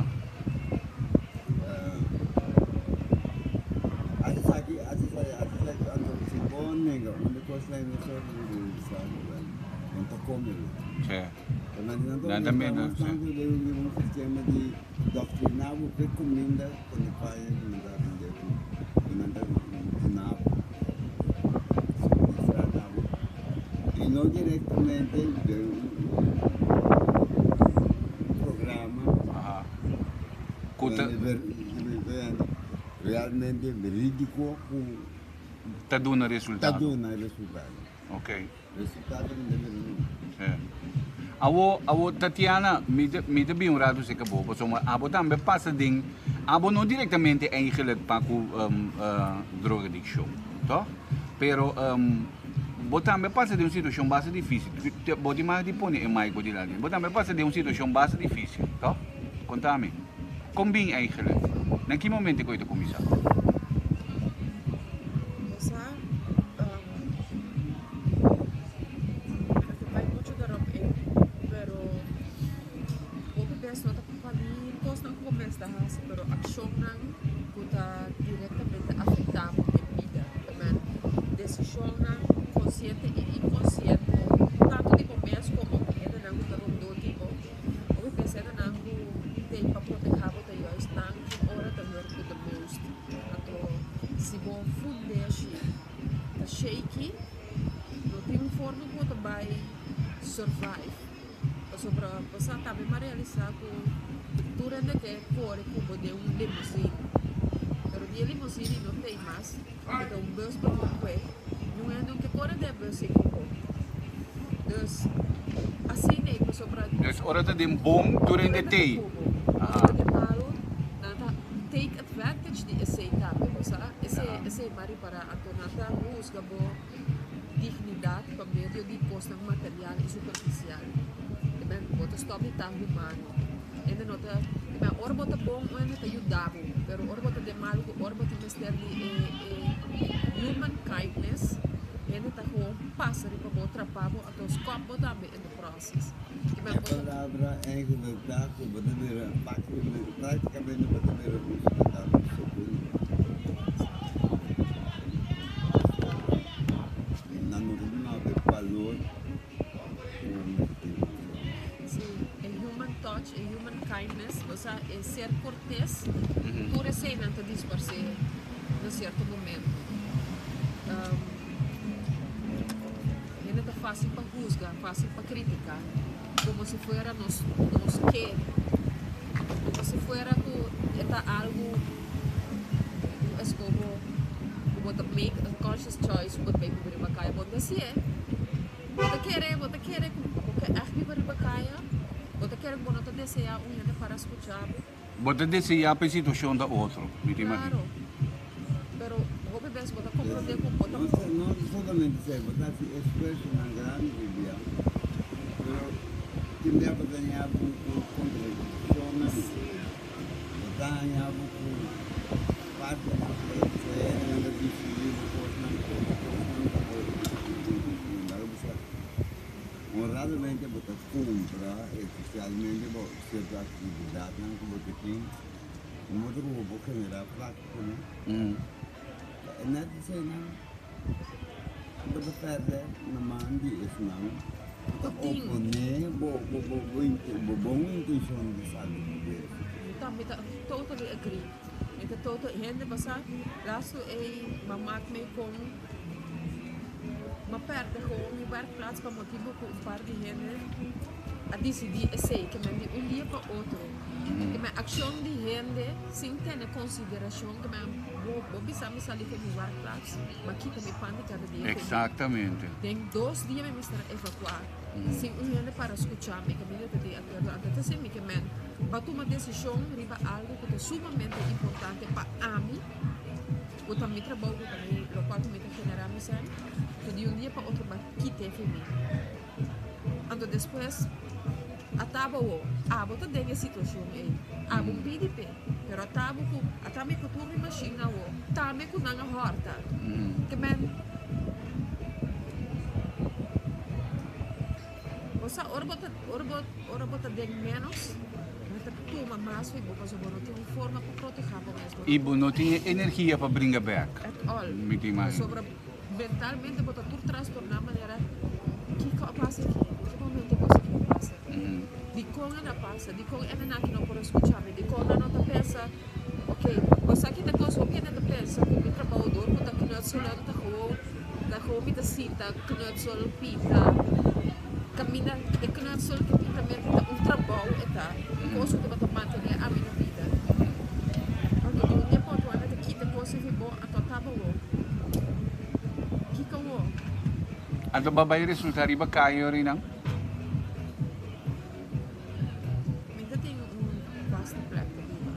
Ati saki, ati saki, ati saki, anto si bo nenga un di kos nan e sorto di bisa nan ta come lo. Sí. Nan ta Nan ta mira, mas sí. tanto den un sistema di doctrina bo pe cuminda cu nan paña cu nan ta rende cu nan ta duna bo. Suministra bo. Y no directamente den un programa Cu ta realmente veridico cu ta duna resultado. Ta duna resultado. Ok. Resultado no debe duna. Sí. Awo, awo Tatiana, mi ta, mi ta bin un rato cerca bo, pasobra abo tambe pasa den, abo no directamente eigenlijk pa cu um, uh, drogadiccion, toch? Pero um, bo tambe pasa den un situacion basta dificil. Bo tin mag di pone e mic bo dilanti. Bo tambe pasa den un situacion basta dificil, toch? Contami. Con bin eigenlijk? Na ki momento cu e ta cuminsa? Bo sa, um, mi ta bai mucho daarop in, pero hopi bes no ta pa mi cosnan cu bo mes ta haci, pero accionnan cu ta directamente afecta bo den bida. Men decisionnan consciente y inconsciente, tanto di bo mes como di hendenan cu ta rondó di bo. Hopi bes hendenan cu t'ei pa proteha bo ta juist nan cu ora ta hurt bo the most. Anto si bo fundeshi ta shaky, no tin un forma cu bo ta bai survive. Pasobra bo sa tambe m'a realisa cu tur hende ke core cu bo den un limousine, pero di e limousine no t'ei mas, e ta un bus bo tin cue, niun hende no ke core den e bus ei cu bo. Dus asina ei pasobra. Dus ora ta den bon tur hende t'ei. Ora ta den malo nan ta take advantage di esei tambe, bo sa, esei m'a ripara anto nan ta huzga bo. dignidat pa medio di kosnan material i superfisial. Te men bo ta stòp di ta humano. Hende no ta, te men ora bo ta bon un hende ta yuda bo, pero ora bo ta den malu ku ora bo tin mester di e e human kindness, hende ta gewoon pasa riba bo, trapa bo anto skòp bo tambe in the process. Te men E bo ta. palabra eigenlijk ta ku bo ta bira praktikamente bo ta bira un siudadano segundo. Nan no ta duna e balor ku mester tin. Sí, e human touch, e human kindness, o sea, e ser cortes, tur eseinan ta disparsé na cierto momento. Hende ta fácil pa huzga, fácil pa critica, como si fuera nos nos ke, como si fuera ku e ta algo. Un eskoho ku bo ta make a conscious choice ku bo ta bai biba riba kaya. Bo no ta hasié. Bo ta kere, bo ta kere ku bo ke ègt biba riba kaya. Bo ta kere ku bo no ta deseá un hende para skuchá bo. Bo ta deseá pa e situashon ta otro, mi ta imagina. Klaro. Pero hopi bes bo ta komprondé ku bo ta. No solamente esei, bo ta hasi esfuersonan grandi di bia, pero tin bia bo ta haña bo ku kontradikshonnan. Bo ta haña bo ku parti di e hendenan ta disidí bo kosnan, otro kosnan ku bo laga bisa honradamente bo ta kumpra, espesialmente bo sierto aktividatnan ku bo ta tin, un otro ku bo por generá plaka kuné. E nèt eseinan bo ta pèrdè na man di esnan ku ta oponé bo bon intenshon di salba bo bes. Mi tambe ta totally agree. E ta toto hende basa lastu ei ma mak mi kon ma perde gewoon mi werkplaats pa motibu ku un par di hende a disidí esei ke men di un dia pa otro ke men akshon di hende sin tene konsiderashon ke men bo bo bisa mi sali for mi werkplaats ma kita mi pan di kada dia Exactamente. Den dos dia mi mester a evakuá sin un hende para skucha mi kaminda ta di akuerdo anto ta esei mi ke men Pa tuma desishon riba algu ku ta sumamente importante pa ami, ku ta mi trabou, ku ta mi lokual ku mi ta generá mi sèn, ku di un dia pa otro ba kit'é fi mi. Anto despues a taba wo, abo ta den e situashon ei, abo un pidi p'e, pero a taba ku a ta mi ku tur mi mashin awo, tambe ku nan a hòrta. Ke men. Bo sa ora bo ta ora bo ora bo ta den menos bo ta tuma mas fi bo pasobra bo no tin un forma pa proteha bo mes. I bo no tin e energia pa bringa bek. At all. Mi ta imagina. Pasobra mentalmente bo ta tur trastorna manera kiko a pasa aki? Den ki momento e kos aki a pasa? Dikon e na pasa? Dikon e menaki no por a skucha mi? Dikon nan no ta pensa ok bo sa kita kos hopi hende ta pensa ku mi trabou dor ku ta knutselen ta gewoon Ta hopi ta sinta knutsel, pinta. Kaminda e knutsel ku pintamentu ta un trabou e ta, un kos ku tabata mantené ami na bida. Anto di un dia pa otro anda ta kita kos efi bo, anto a taba wo. Kiko wo? Anto bo a bai resulta riba kaya orinan? Mi ta tin un vaste plek ta biba.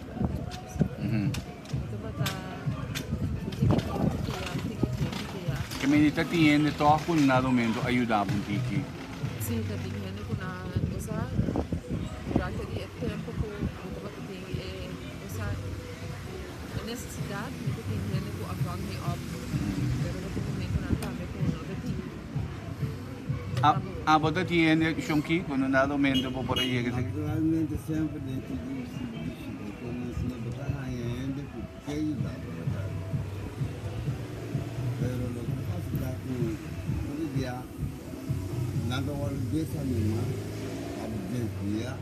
Ke mende ta tin hende tòg ku na momento a yuda bo un tiki? Sí, ta tin hende ku na osea durante di e tempu ku mi tabata tin e osea e nesesidat mi ta tin hende ku a vang mi op pero ta tin momentonan tambe ku no ta tin. Abo ta tin hende shonki ku na momento bo por a yega esaki? Naturalmente semper den Situacionnan asina bo ta haña hende ku ke yuda bo berdad. Pero loke ta pasa ta ku hopi bia nan ta wòrdu desanimá òf desviá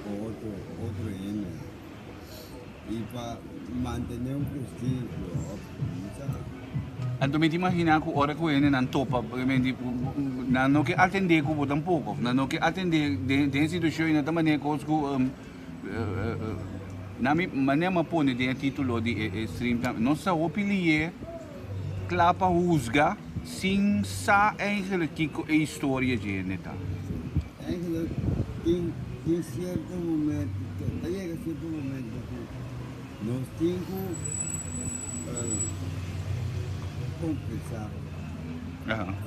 pa otro otro hende i pa mantené un prestigio òf mi sa. Anto mi ta imaginá ku ora ku hendenan topa nan no ke atendé ku bo tampoko, nan no ke atendé den e situashon i nan ta manera kos ku Nan mi manera mi a pone den e titulo di e stream tambe, nos ta hopi lié kla pa husga sin sa eigenlijk kiko e historia dje hende ta. Eigenlijk tin tin cierto momento, ta yega cierto momento ku nos tin ku confesa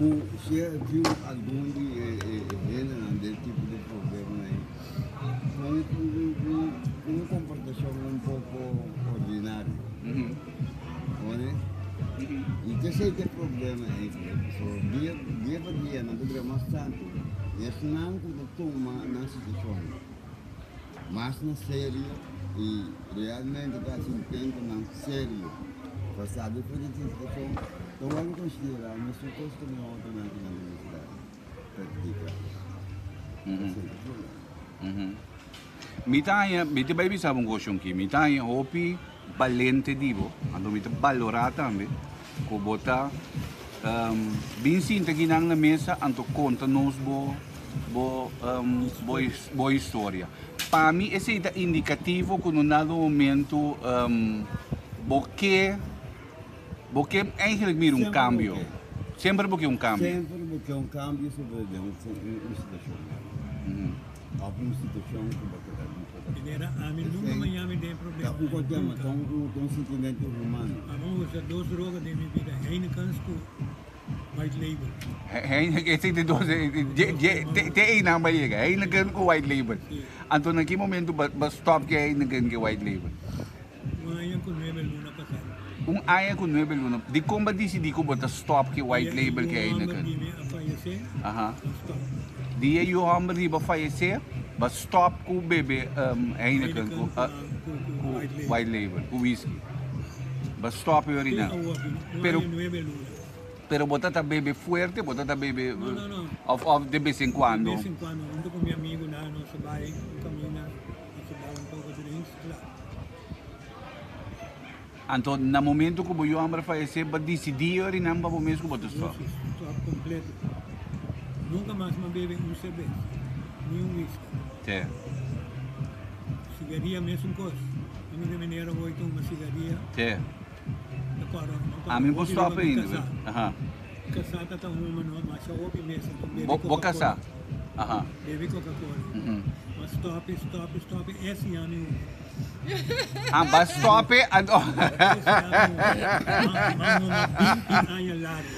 ku tin algun di e hendenan den tipo di problema ei. Un un comportacion un poco ordinario. Ore? Y te sei te problema eigenlijk. So dia dia pa dia nan ta bira mas tanto. Y esnan cu ta tuma nan situacion mas na serio y realmente ta haci intentonan serio pa sabi for di e situacion ta wordo considera mesun cos cu e otronan cu nan ta mester perjudica. Mi ta haña, mi ta bai bisa bo un kos Shonki, mi ta haña hopi balente di bo, anto mi ta balorá tambe ku bo ta bin sinta akinan na mesa anto konta nos bo bo bo historia. Pa mi esei ta indikativo ku no nada momento bo ke Bo ke eigenlijk mira un cambio. Semper bo ke un cambio. Semper bo ke un cambio sobre den un situacion. Of un situacion cu bo keda di por. Primera, ami nunca maña mi den problema. Ta un tema, ta un sentimento humano. Ami usa dos droga den mi bida, Heinekens cu White Label. Heineken, esey ta dos, te eynan bo a yega, Heineken cu White Label. Anto na ki momento bo stop cu Heineken cu White Label? Un aña ku nuebe luna pasá. Un aña ku nuebe luna. Dikon bo a disidí ku bo ta stòp ku white label ku Heineken? Dia yu hòmber di mi a fayesé, Aha. a stòp. Dia yu hòmber di bo a fayesé, bo a stòp ku bebe Heineken ku ku white label, ku whisky. Bo a stòp e orina. Te awoki, un Pero aña nuebe luna. Pero bo ta ta bebe fuerte, bo ta ta bebe No, no, no. of of de bes en kuando? De bes en kuando, hunto ku mi amigunan nos a bai un kaminda, nos a dal un poko drinks, kla. Anto na momento ku bo yu homber a fayesé bo a disidí ori nan pa bo mes ku bo ta stòp? Si, stòp kompleto. Nunka mas mi a bebe un serbes, ni un whisky. Te. Sigaria mesun kos. Mi mira manera bo tuma sigaria. Te. Ta kòrda, mi kòrda Ami bo hopi stòp riba mi ainda. kasá. Aha. Kasá ta ta huma no, masha hopi mes anto bebe Bo bo Coca-Cola. kasá? Aha. Bebe Coca-Cola. Ma stòp, stòp, stòp, e siña mi huma. Ah, ba stòp e anto. E siña mi huma. Ma huma binti aña largu.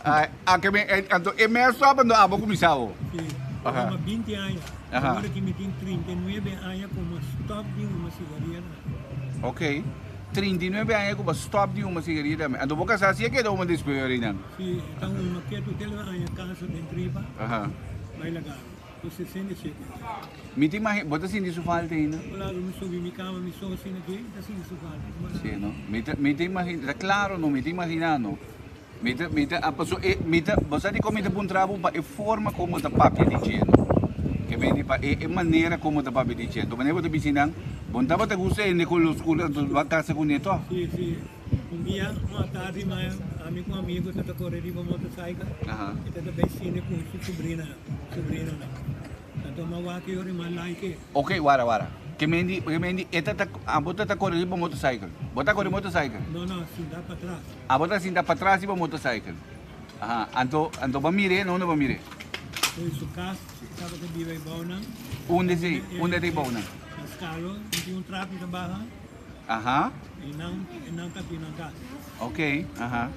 Ai, a ke mi, anto e mes stòp anto abo kuminsá bo. Si, huma binti aña. Awor ki mi tin 39 aña ku mi stòp di huma sigaria tambe. Ok. 39 aña ku bo stòp di huma sigaria tambe. Anto bo kasá si a keda huma despues orinan? Si, e ta huma ketu te lo aña kansa den tripa, bai laga. Ku 67 aña. Mi ta imagina, bo ta sinti su falta ainda? Claro, mi subi mi kama mi so asina aki, mi ta sinti su falta. Si, no? Mi ta, mi ta imagina, ta klaro no, mi ta imagina no. Mi ta, mi ta, paso e, mi ta, bo sa dikon mi ta puntra bo? Pa e forma kon bo ta papia di dje, no? Ke bini pa e, e manera kon bo ta papia di dje. Anto manera bo ta bisa nan, bo no tabata gusta hende ku los ku anto bo a kasa kuné tòg? Si, si. Un dia, un atardi, ma ami ku un amigu ta ta kore riba motorcycle, i ta ta bai sine ku su subrina, subrinonan. Anto mi a wak e ora i mi a like e. Ok, wara, wara. Ke mendi, ke mendi, e ta ta, abo ta ta kore riba motorcycle? Bo ta kore motorcycle? No, no, sinta patras. Abo ta sinta patras riba motorcycle. Aha, anto, anto bo a mir'é, no unda bo a mir'é? Fo'i su kas, e tabata biba e bounan. Unda esei? Unda ta e bounan? Na Skalo, i tin un trapi ta baha. Aha. I nan, i nan ta tin nan kas. Ok, aha.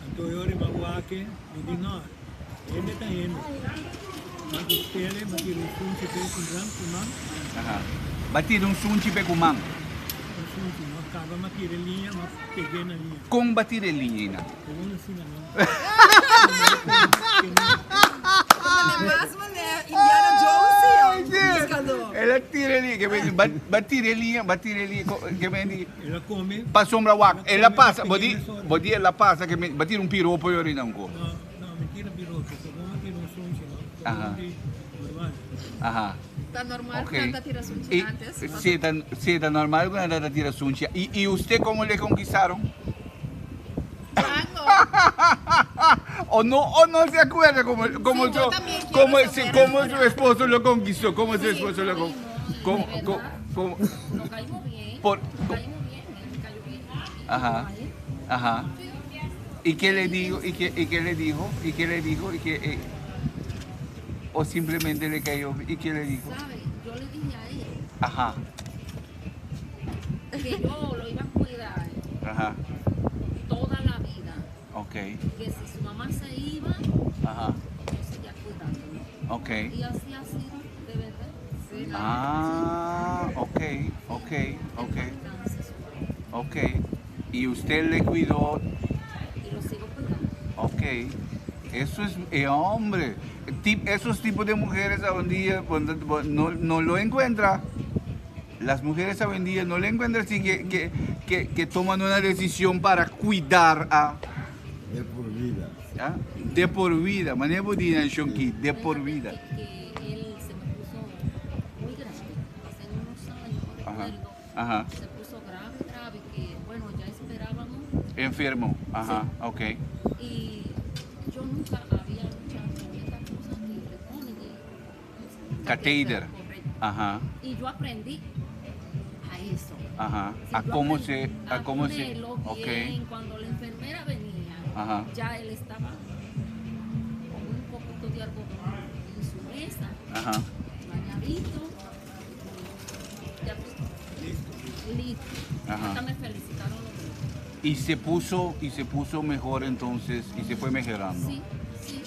Anto e ora mi a wak e, mi di no, hende ta hende. Ma ku tele, mi a tira un sunchi p'e ku man, ku man. Aha. Bo a tira un sunchi p'e ku man? Un sunchi, no kaba mi a tira e liña, mi a peg'é na liña. Kon bo a tira e liña einan? Gewoon asina no. Mas manera Indiana Jones sí, buscador. El a tira e liña, ke men di, bo a tira e liña, bo a tira e liña, ke men di. El a come. Pasobra wak, el a pasa, bo di, bo di el a pasa, ke men, bo a tira un piropo yori nan ko. No, no, mi tira piropo, gewoon mi tira un sunchi no, Aha. gewoon di normal. Aha. Ta normal ku Ok. nan ta tira sunchi Y antes? si ta, si ta normal ku nan ta tira sunchi. Y, y usted como le conquistaron? Django. O no, o no se acuerda como, como Sí, yo su, también quiero como, saber sí, como ahora. su esposo lo conquistó, como su Sí, esposo lo caímos, conquistó. de Como, verdad. como, como, Nos caímos bien. Por- nos caímos bien, él me cayó bien. Ajá. A él. Ajá. ¿Y qué le dijo? ¿Y qué, y qué le dijo? ¿Y qué le dijo? ¿Y qué, o simplemente le cayó? ¿Y qué le dijo? ¿Sabe? Yo le dije a él Ajá. que yo lo iba a cuidar Ajá. toda la vida. Ok. Que si su mamá se iba, Ajá. yo seguía cuidándolo. Ok. Y así ha sido, de verdad. Sí, Ah, ok, ok, ok, Entonces, ok. Y usted le cuidó, y lo sigo cuidando. ok. Eso es, hombre, esos tipos de mujeres hoy en día cuando, no, no lo encuentra. Las mujeres hoy en día no le encuentran así que toman una decisión para cuidar a... De por vida. ¿Ah? De por vida, manera bodina, Shonki, de por Fíjate vida. Que él se me puso muy grave. Hace unos años, no Ajá, recuerdo. ajá. Se puso grave, grave, que bueno, ya esperábamos. Enfermo, ajá, ok. Y yo nunca había luchado con esta cosa que le ponen de Catéter. Correcto. Ajá, Y yo aprendí a eso. ajá. Sí, A yo cómo aprendí se, a cómo se, ponerlo ok. bien. Cuando la enfermera venía, Ajá. ya él estaba con un poquito de algodón en su mesa, Ajá. bañadito, ya listo. Ajá. Hasta me felicitaron los dos. Y se puso mejor entonces, y se fue mejorando. Sí, sí,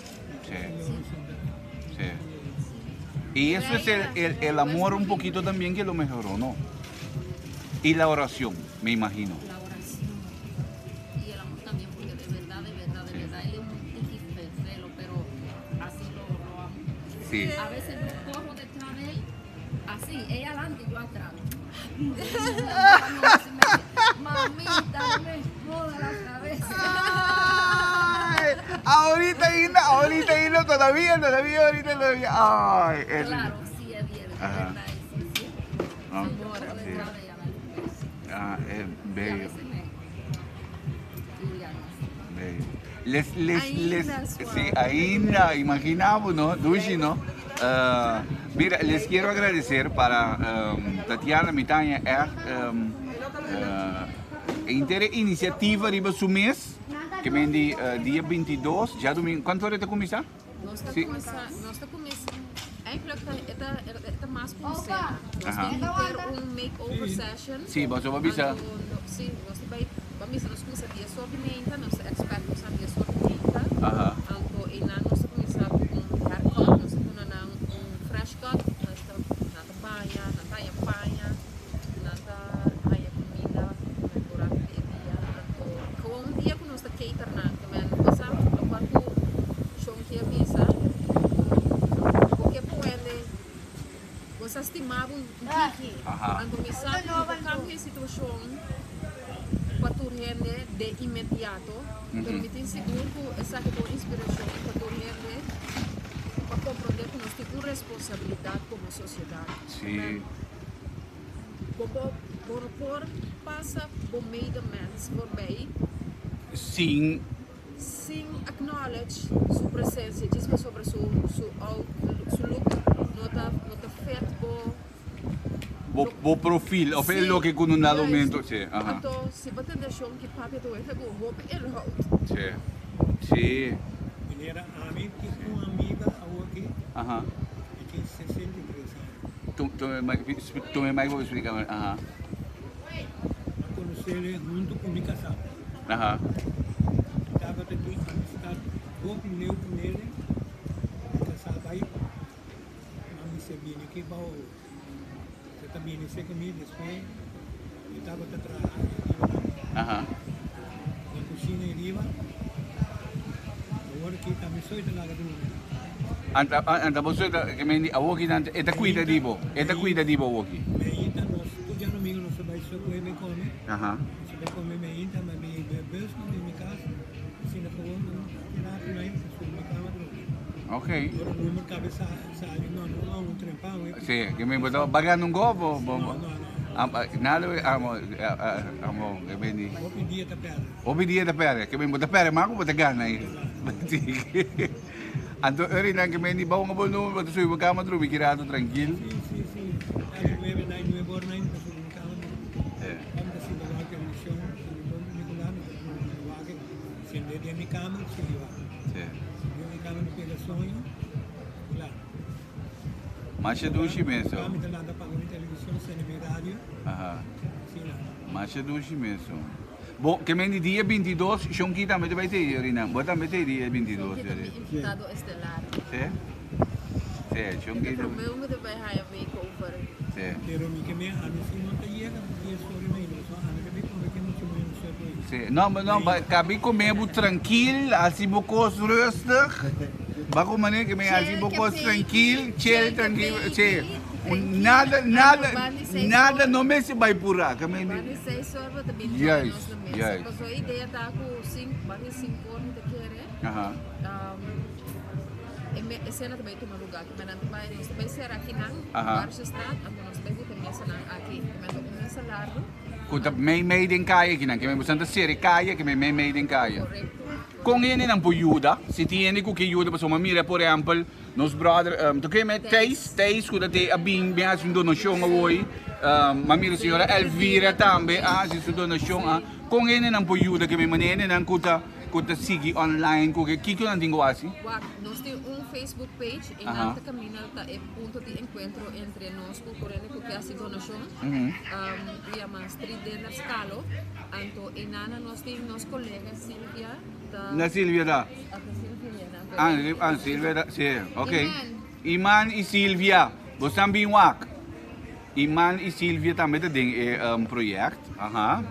Sí, sí. sí. Y eso es el amor un poquito también que lo mejoró, ¿no? Y la oración, me imagino. La oración y el amor también, porque de verdad, de verdad, de Sí. verdad, él es un tiquifefelo, pero así lo amo. Sí. A veces yo corro detrás de él, así, ella adelante y yo atrás. Mamita, no me joda la cabeza. Ay, ahorita, Ina, ahorita, Ina, todavía, todavía, ahorita, todavía. Ay, eso. Claro, sí, es bien, es Ajá. verdad, eso es cierto. Ah, Sí, yo corro sí. detrás de ella, dale un beso. Ah, es Y a bello. veces me Les, les, les, sí, ainda, imagina bo, no? Dushi, no? Uh, mira, les quiero agradecer para um, Tatiana Mitaña echt um, uh, intere iniciativa riba su mes, que men di uh, dia 22, ya domingo, ¿cuánto hora te comienza? Nos ta Sí. kuminsá, nos ta kuminsá, eigenlijk ta e ta e ta mas ku un sena. Nos Aha. tin henter un make-over session. Sí, boso bo bisa. Anto, no, sí, nos ta bai, bo bisa nos kuminsá dies or di meinta, nos ta expect nos a dies or di meinta. Aha. Anto einan nos ta kuminsá ku un haircut, nos ta duna nan un fresh cut, nan ta nan ta baña, nan ta haña paña, nan ta haña kuminda durante di e dia. Anto, gewoon un dia ku nos ta cater nan, te men bo sa lokual ku Shonky a bisa ku bo ke puende bo sa stima bo un tiki. Anto mi sa ku no por kambia e situashon pa tur hende de inmediato, pero mi tin sigur ku esaki ta un inspirashon pa tur hende pa komprondé ku nos tin un responsabilidat komo sosiedat. Bo bo no por pasa bo medemens forbij. Sin Sin acknowledge su presencia djis pasobra su su out su look no ta no ta fit bo Bo bo profil of e loke ku no na momento si aha. Anto si bo tende shon ki papia ta weta ku hopi inhoud. Si si. Manera ami tin un amiga awor ki Aha. e tin 63 aña. Tu tu tuma e mic pa bo splika aha. A konosele huntu ku mi kasá. Aha. Tabata tin amistad hopi leu ku nele. Mi kasá bai, ma mi se bini aki bao. Se ta bini serka mi despues mi tabata traha ariba nan. Aha. Na kushina ariba. Awor aki ta mi soy ta laga drumi. Anta anta bo soy ta ke men di awoki nan e ta kuida di bo. E ta kuida di bo awoki. Meinta nos tur djadomingo nos ta bai sokoe bai kome. Aha. Nos ta bai kome meinta, ma mi bai bus no di mi kas, asina gewoon un rato na ta subi mi kama atrobe. Ok. Ora number kabe sa sali no no no un trempa we. Si, ke mi bo ta bagando un go bo bo. No no no. Nada we amo amo ke mi di. Hopi dia ta perde. Hopi dia ta perde. Ke mi bo ta perde mas ku bo ta gana. Anto eri nan ke mi di bou bo number bo ta subi bo kama atrobe ki rato trankil. Si si si. Nine nuebe nine nuebe ora nine ta subi mi kama atrobe. Masha dushi mesun. Masha dushi mesun. Bo ke men di dia 22 Shonky tambe ta bai te Rina. Bo tambe te dia 22. Shonky ta mi invitado estelar. Si? Si, Shonky ta. E prome un ku ta bai haya makeover. Si. Pero mi ke me ami si no ta yega dies ora y medio so ami ta bin come ke mucho menos cierto y. Si, no, no, ba kabi come bo trankil, hasi bo kos rustig. Ba ku manera ke me hasi bo kos trankil, chill, trankil, si. Nada, nada, nada no mester bai pura. Ke me Bandi seis ora bo ta bin join nos na mesa. Juist, juist. Paso e idea ta ku sink, bandi sinku ora mi ta kere. Aha. E me esena ta bai tuma luga ki nan ta bai nos ta bai sera akinan Aha. Warsjestraat anto nos ta bai buta mesanan aki ki men ta un mesa largo. Ku ta mei mei den kaya kinan ki men boso ta sera e kaya ki men mei mei den kaya. Korekto. Kon hendenan por yuda? Si tin hende ku ke yuda pasobra mi mira por ehempel nos brother ta ke me Thijs Thijs ku ta te a bin bin hasi un donashon awor mi a mira señora Elvira tambe a hasi su donashon a kon hendenan por yuda ke men manera hendenan ku ta Ku ta sigui online ku ke kiko nan tin ku hasi? Wak, nos tin un Facebook page i nan ta kaminda ta e punto di enkuentro entre nos ku tur hende ku ke hasi donashon. E yama Street Dinners Kalo. Anto einan nos tin nos kolega Silvia ta. Na Silvia ta? Ata Silvia ya nan. Ah, Silvia ta, si, ok. Iman i Silvia, bosan bin wak. Iman i Silvia tambe ta den e project, aha.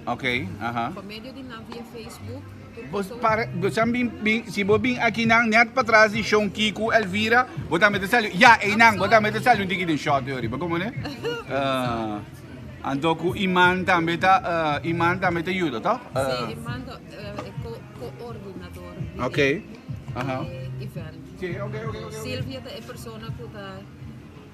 Ok, aha. Pa medio di nan via Facebook. Bo para, bo san bin, bin, si bo bin aki nan net patras di Shon Kiku Elvira, bo tambe ta sali, ya, einan, bo tambe ta sali un tiki den shot yori, bo komo ne? Anto ku Iman tambe ta, Iman tambe ta yuda, toch? Si, Iman ta e co-coordinador di Ok, aha. e event. Si, ok, ok, ok. Silvia ta e persona ku ta,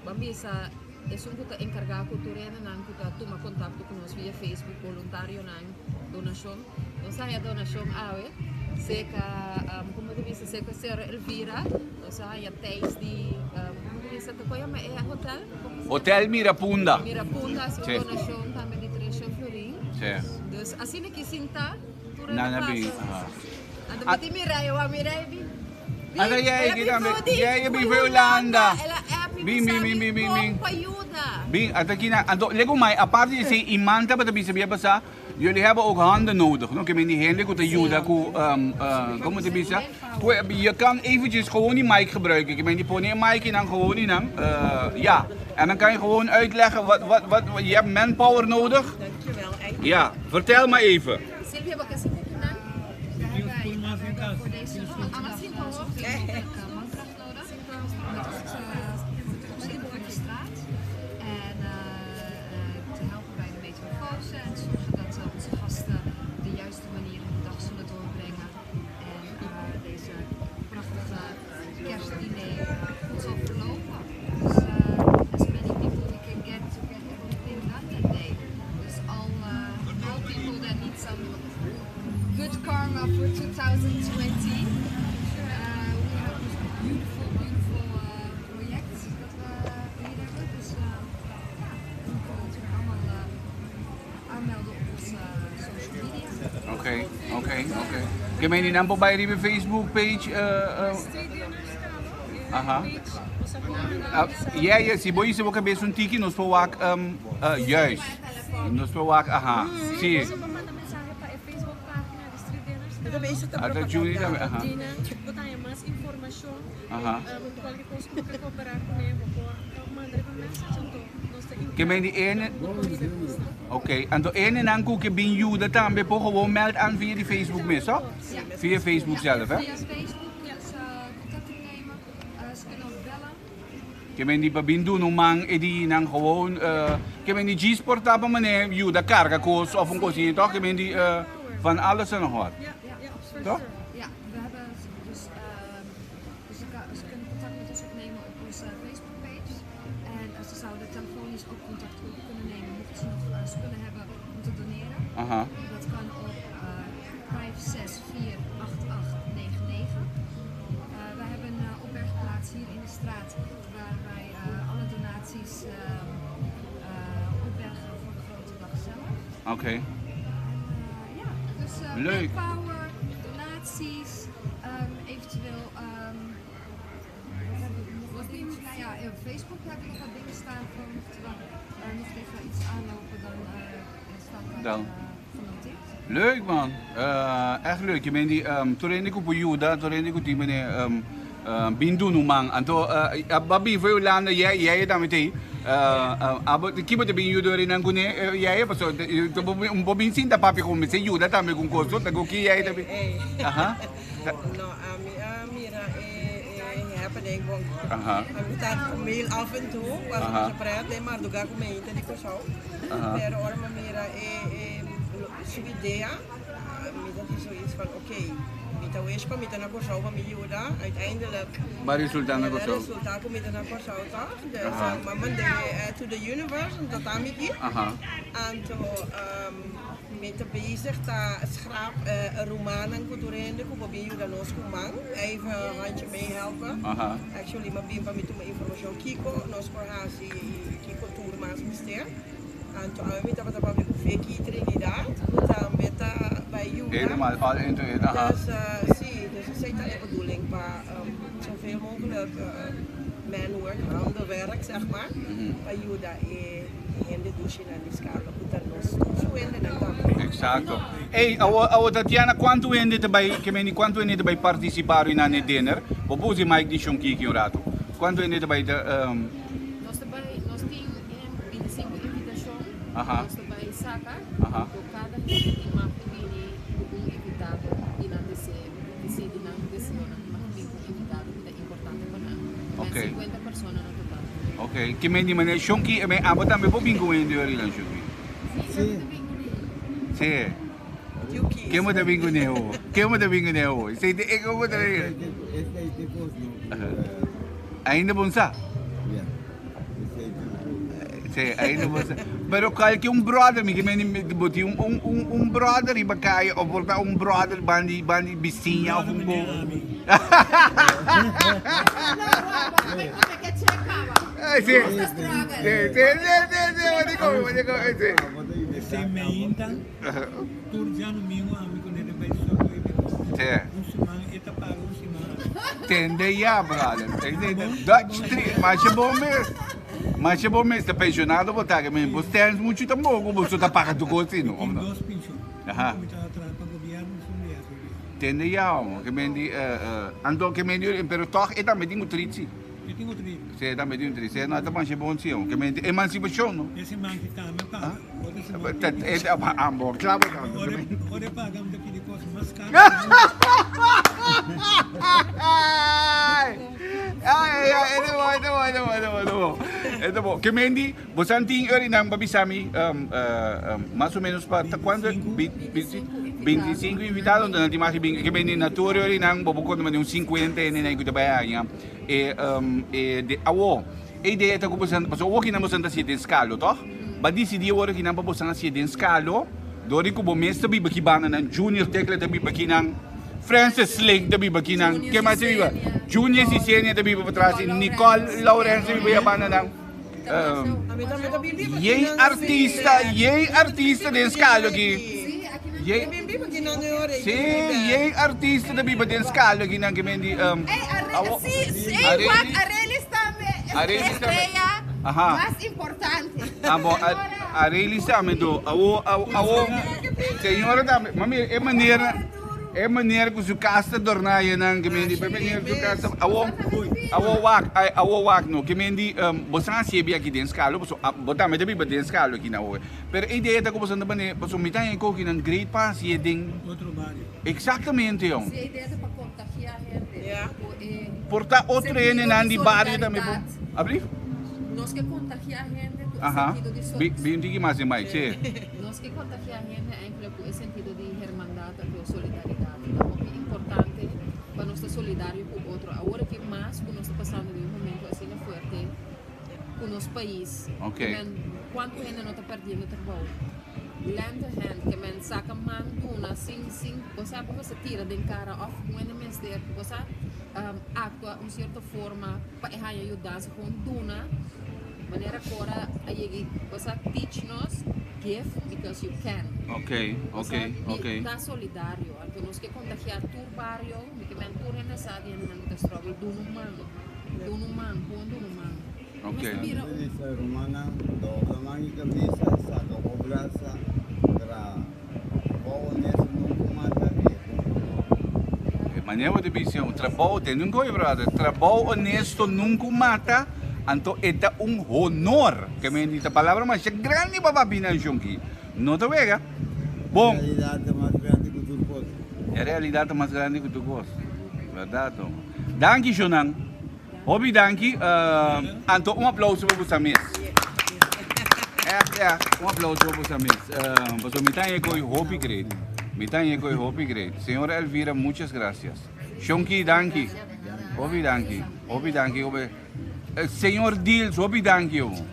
ban bisa. Esun ku ta enkargá ku tur hendenan ku ta tuma kontakto ku nos via Facebook, boluntarionan, donashon. Nos a haña donashon awe serka, komo ta bisa, serka señora Elvira. Nos a haña Thijs di, komo ta bisa, ta yama e hotel? Hotel Mirapunda. Mirapunda hasi un donashon tambe di 300 florin. Dus asina ki sinta tur hende pasa. Anto mi tin Mireille, wak Mireille bin. Anda jij ki tambe. Jij bin for Hulanda. Bin bin bin bin bin bin. Bin ata kina anto lego mai aparte di esei iman tabata bisa bia pasa jullie hebben ook handen nodig no ke men di hende ku ta yuda ku komo ta bisa ku je kan eventjes gewoon die mic gebruiken ke men di pone e mic nan gewoon die nan ja en dan kan je gewoon uitleggen wat wat wat je hebt manpower nodig ja vertel maar even. Silvia bo ke sinti kinan? We hebben voor deze grote dag zoveel mogelijk mankracht nodig. Met onze, met ons in de straat. En te helpen bij de metamorfose en te zorgen dat onze gasten op de juiste manier hun dag zullen doorbrengen. En deze prachtige kerstdiner goed zal verlopen. Dus as many people we can get to get everything done that day. Dus all, all people that need some good karma for 2020. We have this beautiful, beautiful project dat we hier hebben. Dus ja, we kunnen natuurlijk allemaal aanmelden op onze social media. Oké, oké, oké. Ke meni nan por bai riba Facebook page? Aha. Yeah, yeah, si bo hisa bo cabes un tiki nos por wak um, juist. Nos por wak, aha. Si. Ata Judy tambe, aha. Aha. Ke men di ene Oké, anto enenan ku ke bin yuda tambe por gewoon meld aan via di Facebook mes, toch? Via Facebook zelf, hè? Via Facebook kunnen ze contact opnemen. Ze kunnen ook bellen. Ke men di pa bin duna un man e di nan gewoon ke men di djis por ta pa manera yuda karga kos of un kos asina toch? Ke men di van alles en nog wat. Toch? Ja, we hebben dus, dus ze kunnen contact met ons opnemen op onze Facebook page. En ze zouden telefonisch ook contact op kunnen nemen mochten ze nog spullen hebben om te doneren. Aha. Dat kan op 564 8899. We hebben een opbergplaats hier in de straat waar wij alle donaties opbergen voor de grote dag zelf. Oké. Ja, dus Leuk. manpower, donaties, eventueel wat hebben we nog wat dingen? Nou ja, op Facebook heb ik nog wat dingen staan voor mochten we nog tegen iets aanlopen, dan staat daar Dan. genoteerd. Leuk man, echt leuk. Je bent die um, tur hende ku por yuda, tur hende ku tin mene um, bin duna un man. Anto uh, a bin for Hulanda, jij jij tambe tei. Uh, abo kibo te bin yuda ori nan kuné jij paso un bo bin sinta papia ku mi se yuda tambe ku un koso, ta ku ki jij tambe. Aha. No, ami a mira e, e happening bon. Aha. Ami ta mail af en toe, was uh pret den madruga ku meinte di Kòrsou. Pero ora mi mira e, e su idea, mi ta tin zoiets van oké, mi ta wish pa mi ta na Kòrsou pa mi yuda. Uiteindelijk Ba resulta na Kòrsou. Resulta ku mi ta na Kòrsou tòg. Dus mi a mand'é to the universe, anto ta mi aki. Anto mi ta bezig ta schrap rumannan ku tur hende ku por bin yuda nos ku man, even handje meehelpen. Actually mi a bin pa mi tuma informashon kiko nos por hasi i kiko tur mas mester. Anto awe mi tabata papia ku Vicky Trinidad ku tambe ta bai yuda. Helemaal all into it, aha. Dus si, dus esei ta e bedoeling pa zoveel mogelijk manwork, handenwerk zeg maar, pa yuda e hende dushinan di skala ku ta nos tur su hendenan tambe. Exacto. Ey, awo, awo Tatiana, kuantu hende ta bai, ke meni kuantu hende ta bai participa na e dinner? Bo por usa e mic di Shon Kiki un rato. Kuantu hende ta bai ta, Nos ta bai, nos tin 25 invitashon, nos ta bai saka, ku kada hende tin mag di bini ku un invitado di nan deseo, di si di nan deseonan tin mag di bini ku un invitado ku ta importante pa nan. Men 50 persona na total. Ok, ke men di manera Shonki, men abo tambe por bin ku hende ori nan Shonki? Si, mi ta bin ku ne. Si. Ken bo ta bin ku ne ho? Ken bo ta bin ku ne ho? Esei ta e ku bo ta bin. Esei ta kos no. Ainda bon sa? Ya. Esei ta. Sí, ainda bo sa. Pero kalke un brother, mi ke meni bo tin un un un un brother riba kaya of por ta un brother bandi bandi bisiña of un go. Sí, sí, sí, sí, sí, sí, bo di komi, bo di komi, sí. Esei meinta, tur djadomingo ami ku nete bai Subway Sí. Un siman e ta paga un siman ami. Tende ya, brother. Dutch treat, masha bon mes. Masha bo mester pensionado bo ta men bo stens muchu tampoco bo so ta paga tu cos si no. Tin dos pension. Aha. Mi ta traha pa gobierno su mi SVB. Tende ya homo ke men di anto ke men di pero toch e tambe tin un trit si. E tin un trit. Si e tambe tin un trit si no e ta masha bon si homo ke men di emancipacion no. E siman ki tambe paga. Otro siman. Ambo kla bo tanto. Ora e paga mi ta pidi cos mas caro. Ai, ai, e ta bon, e ta bon, e ta bon, e ta bon, e ta bon. E ta bon. Ke men di, bo san tin ori nan pa bisa mi, um, uh, um, mas o menos pa ta cuanto? 25 invitado, nan tin mas bin, ke men di na tur ori nan bo bo konta mane un 50 hende nan ku ta bai haña. E, um, e de awo, e idea ta ku bo san, pasobra awo ki nan bo san ta hasié den skalo, tòg? Ba disidí awor ki nan pa bo san hasié den skalo, dor di ku bo mes ta biba ki banda nan, Junior Tekla ta biba ki nan, Francis Sling ta biba kinan. Ken mas ta biba? Junior Cicenia ta biba patras i Nicole Lawrence ta biba ya banda nan. Yei artista, yei artista den skalo aki. Yei, sí, yei artista ta biba den skalo aki nan ke men di. Arelis tambe, estrella mas importante. Abo, Arelis tambe do. Awo, awo, señora tambe. Mami, e manera. E meneer ku su kas ta dorna ayenan ke men di e meneer su kas ta awo awo wak awo wak no ke men di bo san hasié bi aki den skalo paso bo tambe ta biba den skalo aki na awo pero e idea ta ku boso ta mane paso mi ta haña koki nan great pa hasié den otro bario eksaktamente yòn Si e idea ta pa kontagiá hende ku e por ta otro hendenan di bario tambe por abri Nos ke kontagiá hende ku e sentido di bi bi un tiki mas den mic si. Nos ke kontagiá hende enkele ku e sentido di hermandad anto solidaridad. Ta hopi importante pa nos ta solidario ku otro. Awor aki mas ku nos ta pasando den un momento asina fuerte ku nos pais. Ok. Ke men kuantu hende no ta perdiendo trabou. Lend a hand, ke men saka man duna sin sin bo sa bo mester tira den kara of un hende mester bo sa aktua un sierto forma pa e haña yudansa kon duna. Manera Cora a yega y bo sa teach nos give because you can. Ok, Bo ok, sa ok. ta solidario. Anto nos ke contagia tur bario, mi ke men tur hende sa di hendenan ku ta struggle, duna un man. Duna un man, kon duna un man. Ok. Mester bira un. Bisa rumannan, dobla man y camisa, saca bo brasa, traha. Trabou honesto nunca mata e bon. E manera bo ta bisa un trabou tende un koe brother, trabou honesto nunca mata, anto e ta un honor, ke men di ta palabra masha grandi pa papia nan shonki, no ta wega. Bon. E realidad ta mas grandi ku tur kos. E realidad ta mas grandi ku tur kos, berdad to. Danki shonnan. Hopi danki, anto un aplauso pa boso mes. Echt, echt, un aplauso pa boso mes. Pasobra mi ta haña koe hopi great. Mi ta haña koe hopi great. Señora Elvira, muchas gracias. Shonki, danki. Hopi danki, hopi danki. Señor Diels, hopi danki omo.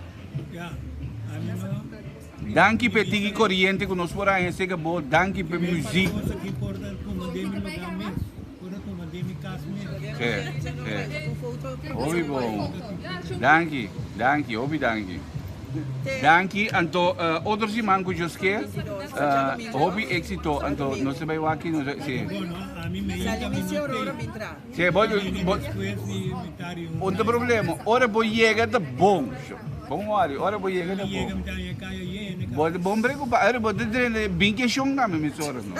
Danki p'e tiki koriente ku nos por haña seka bo, danki p'e muzik. Sí, sí. Hopi bon. Danki, danki, hopi danki. Danki, anto otro siman ku Dios ke, hopi éksito, anto nos ta bai wak nos sí. Sí, bo, bo, un ta problema, ora bo yega ta bon. Bon wari, ora bo yega ta bon. Bo ta bon preocupa, ora bo ta drenta bin ke shon tambe mesora no.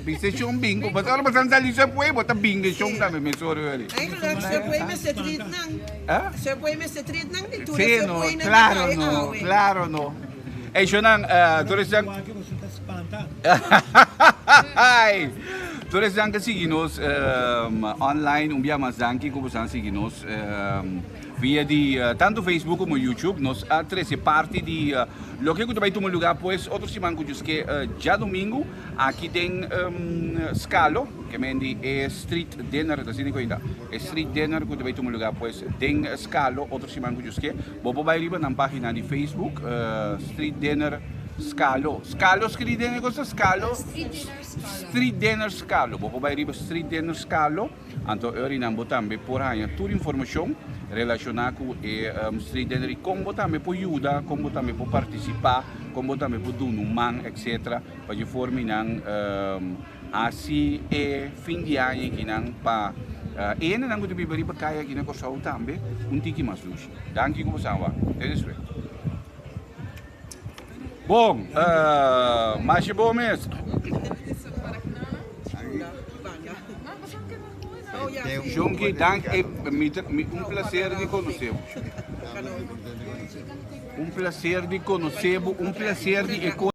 Bin se shon bin, bo ora bo ta sali Subway bo ta bin ke shon tambe mesora wari. Eigenlijk Subway mester treat nan. Ah? Subway mester treat nan di tur Sí, e no, Subway nan claro di no, awe. claro no. Ey shonnan, tur esnan Tur esnan ta sigui nos online, un bia mas danki ku boso a sigui nos. Via di tanto Facebook como YouTube nos a trece parti di loke cu ta bay tuma lugar pues otro siman cu djusque djadomingo aki den Scalo, ke men di e street dinner ta asina cu ta e street dinner cu ta bay tuma lugar pues den Scalo otro siman cu djusque. Bo por bay riba nan pagina di Facebook street dinner Scalo, Scalo street dinner cosa Scalo? Street dinner Scalo, bo por bay riba street dinner Scalo. Anto e orinan bo tambe por haña tur informashon relashoná ku e street dinner i kon bo tambe por yuda, kon bo tambe por partisipá, kon bo tambe por duna un man etcetera pa dje forma nan hasi e fin di aña akinan pa e hendenan ku ta biba riba kaya aki na Kòrsou tambe un tiki mas dushi. Danki ku bo sa wak. Te despues. Bon, masha bon mes. Shonki, dank e mi ta mi un placer di conoce bo. Un placer di conoce bo, un placer di e.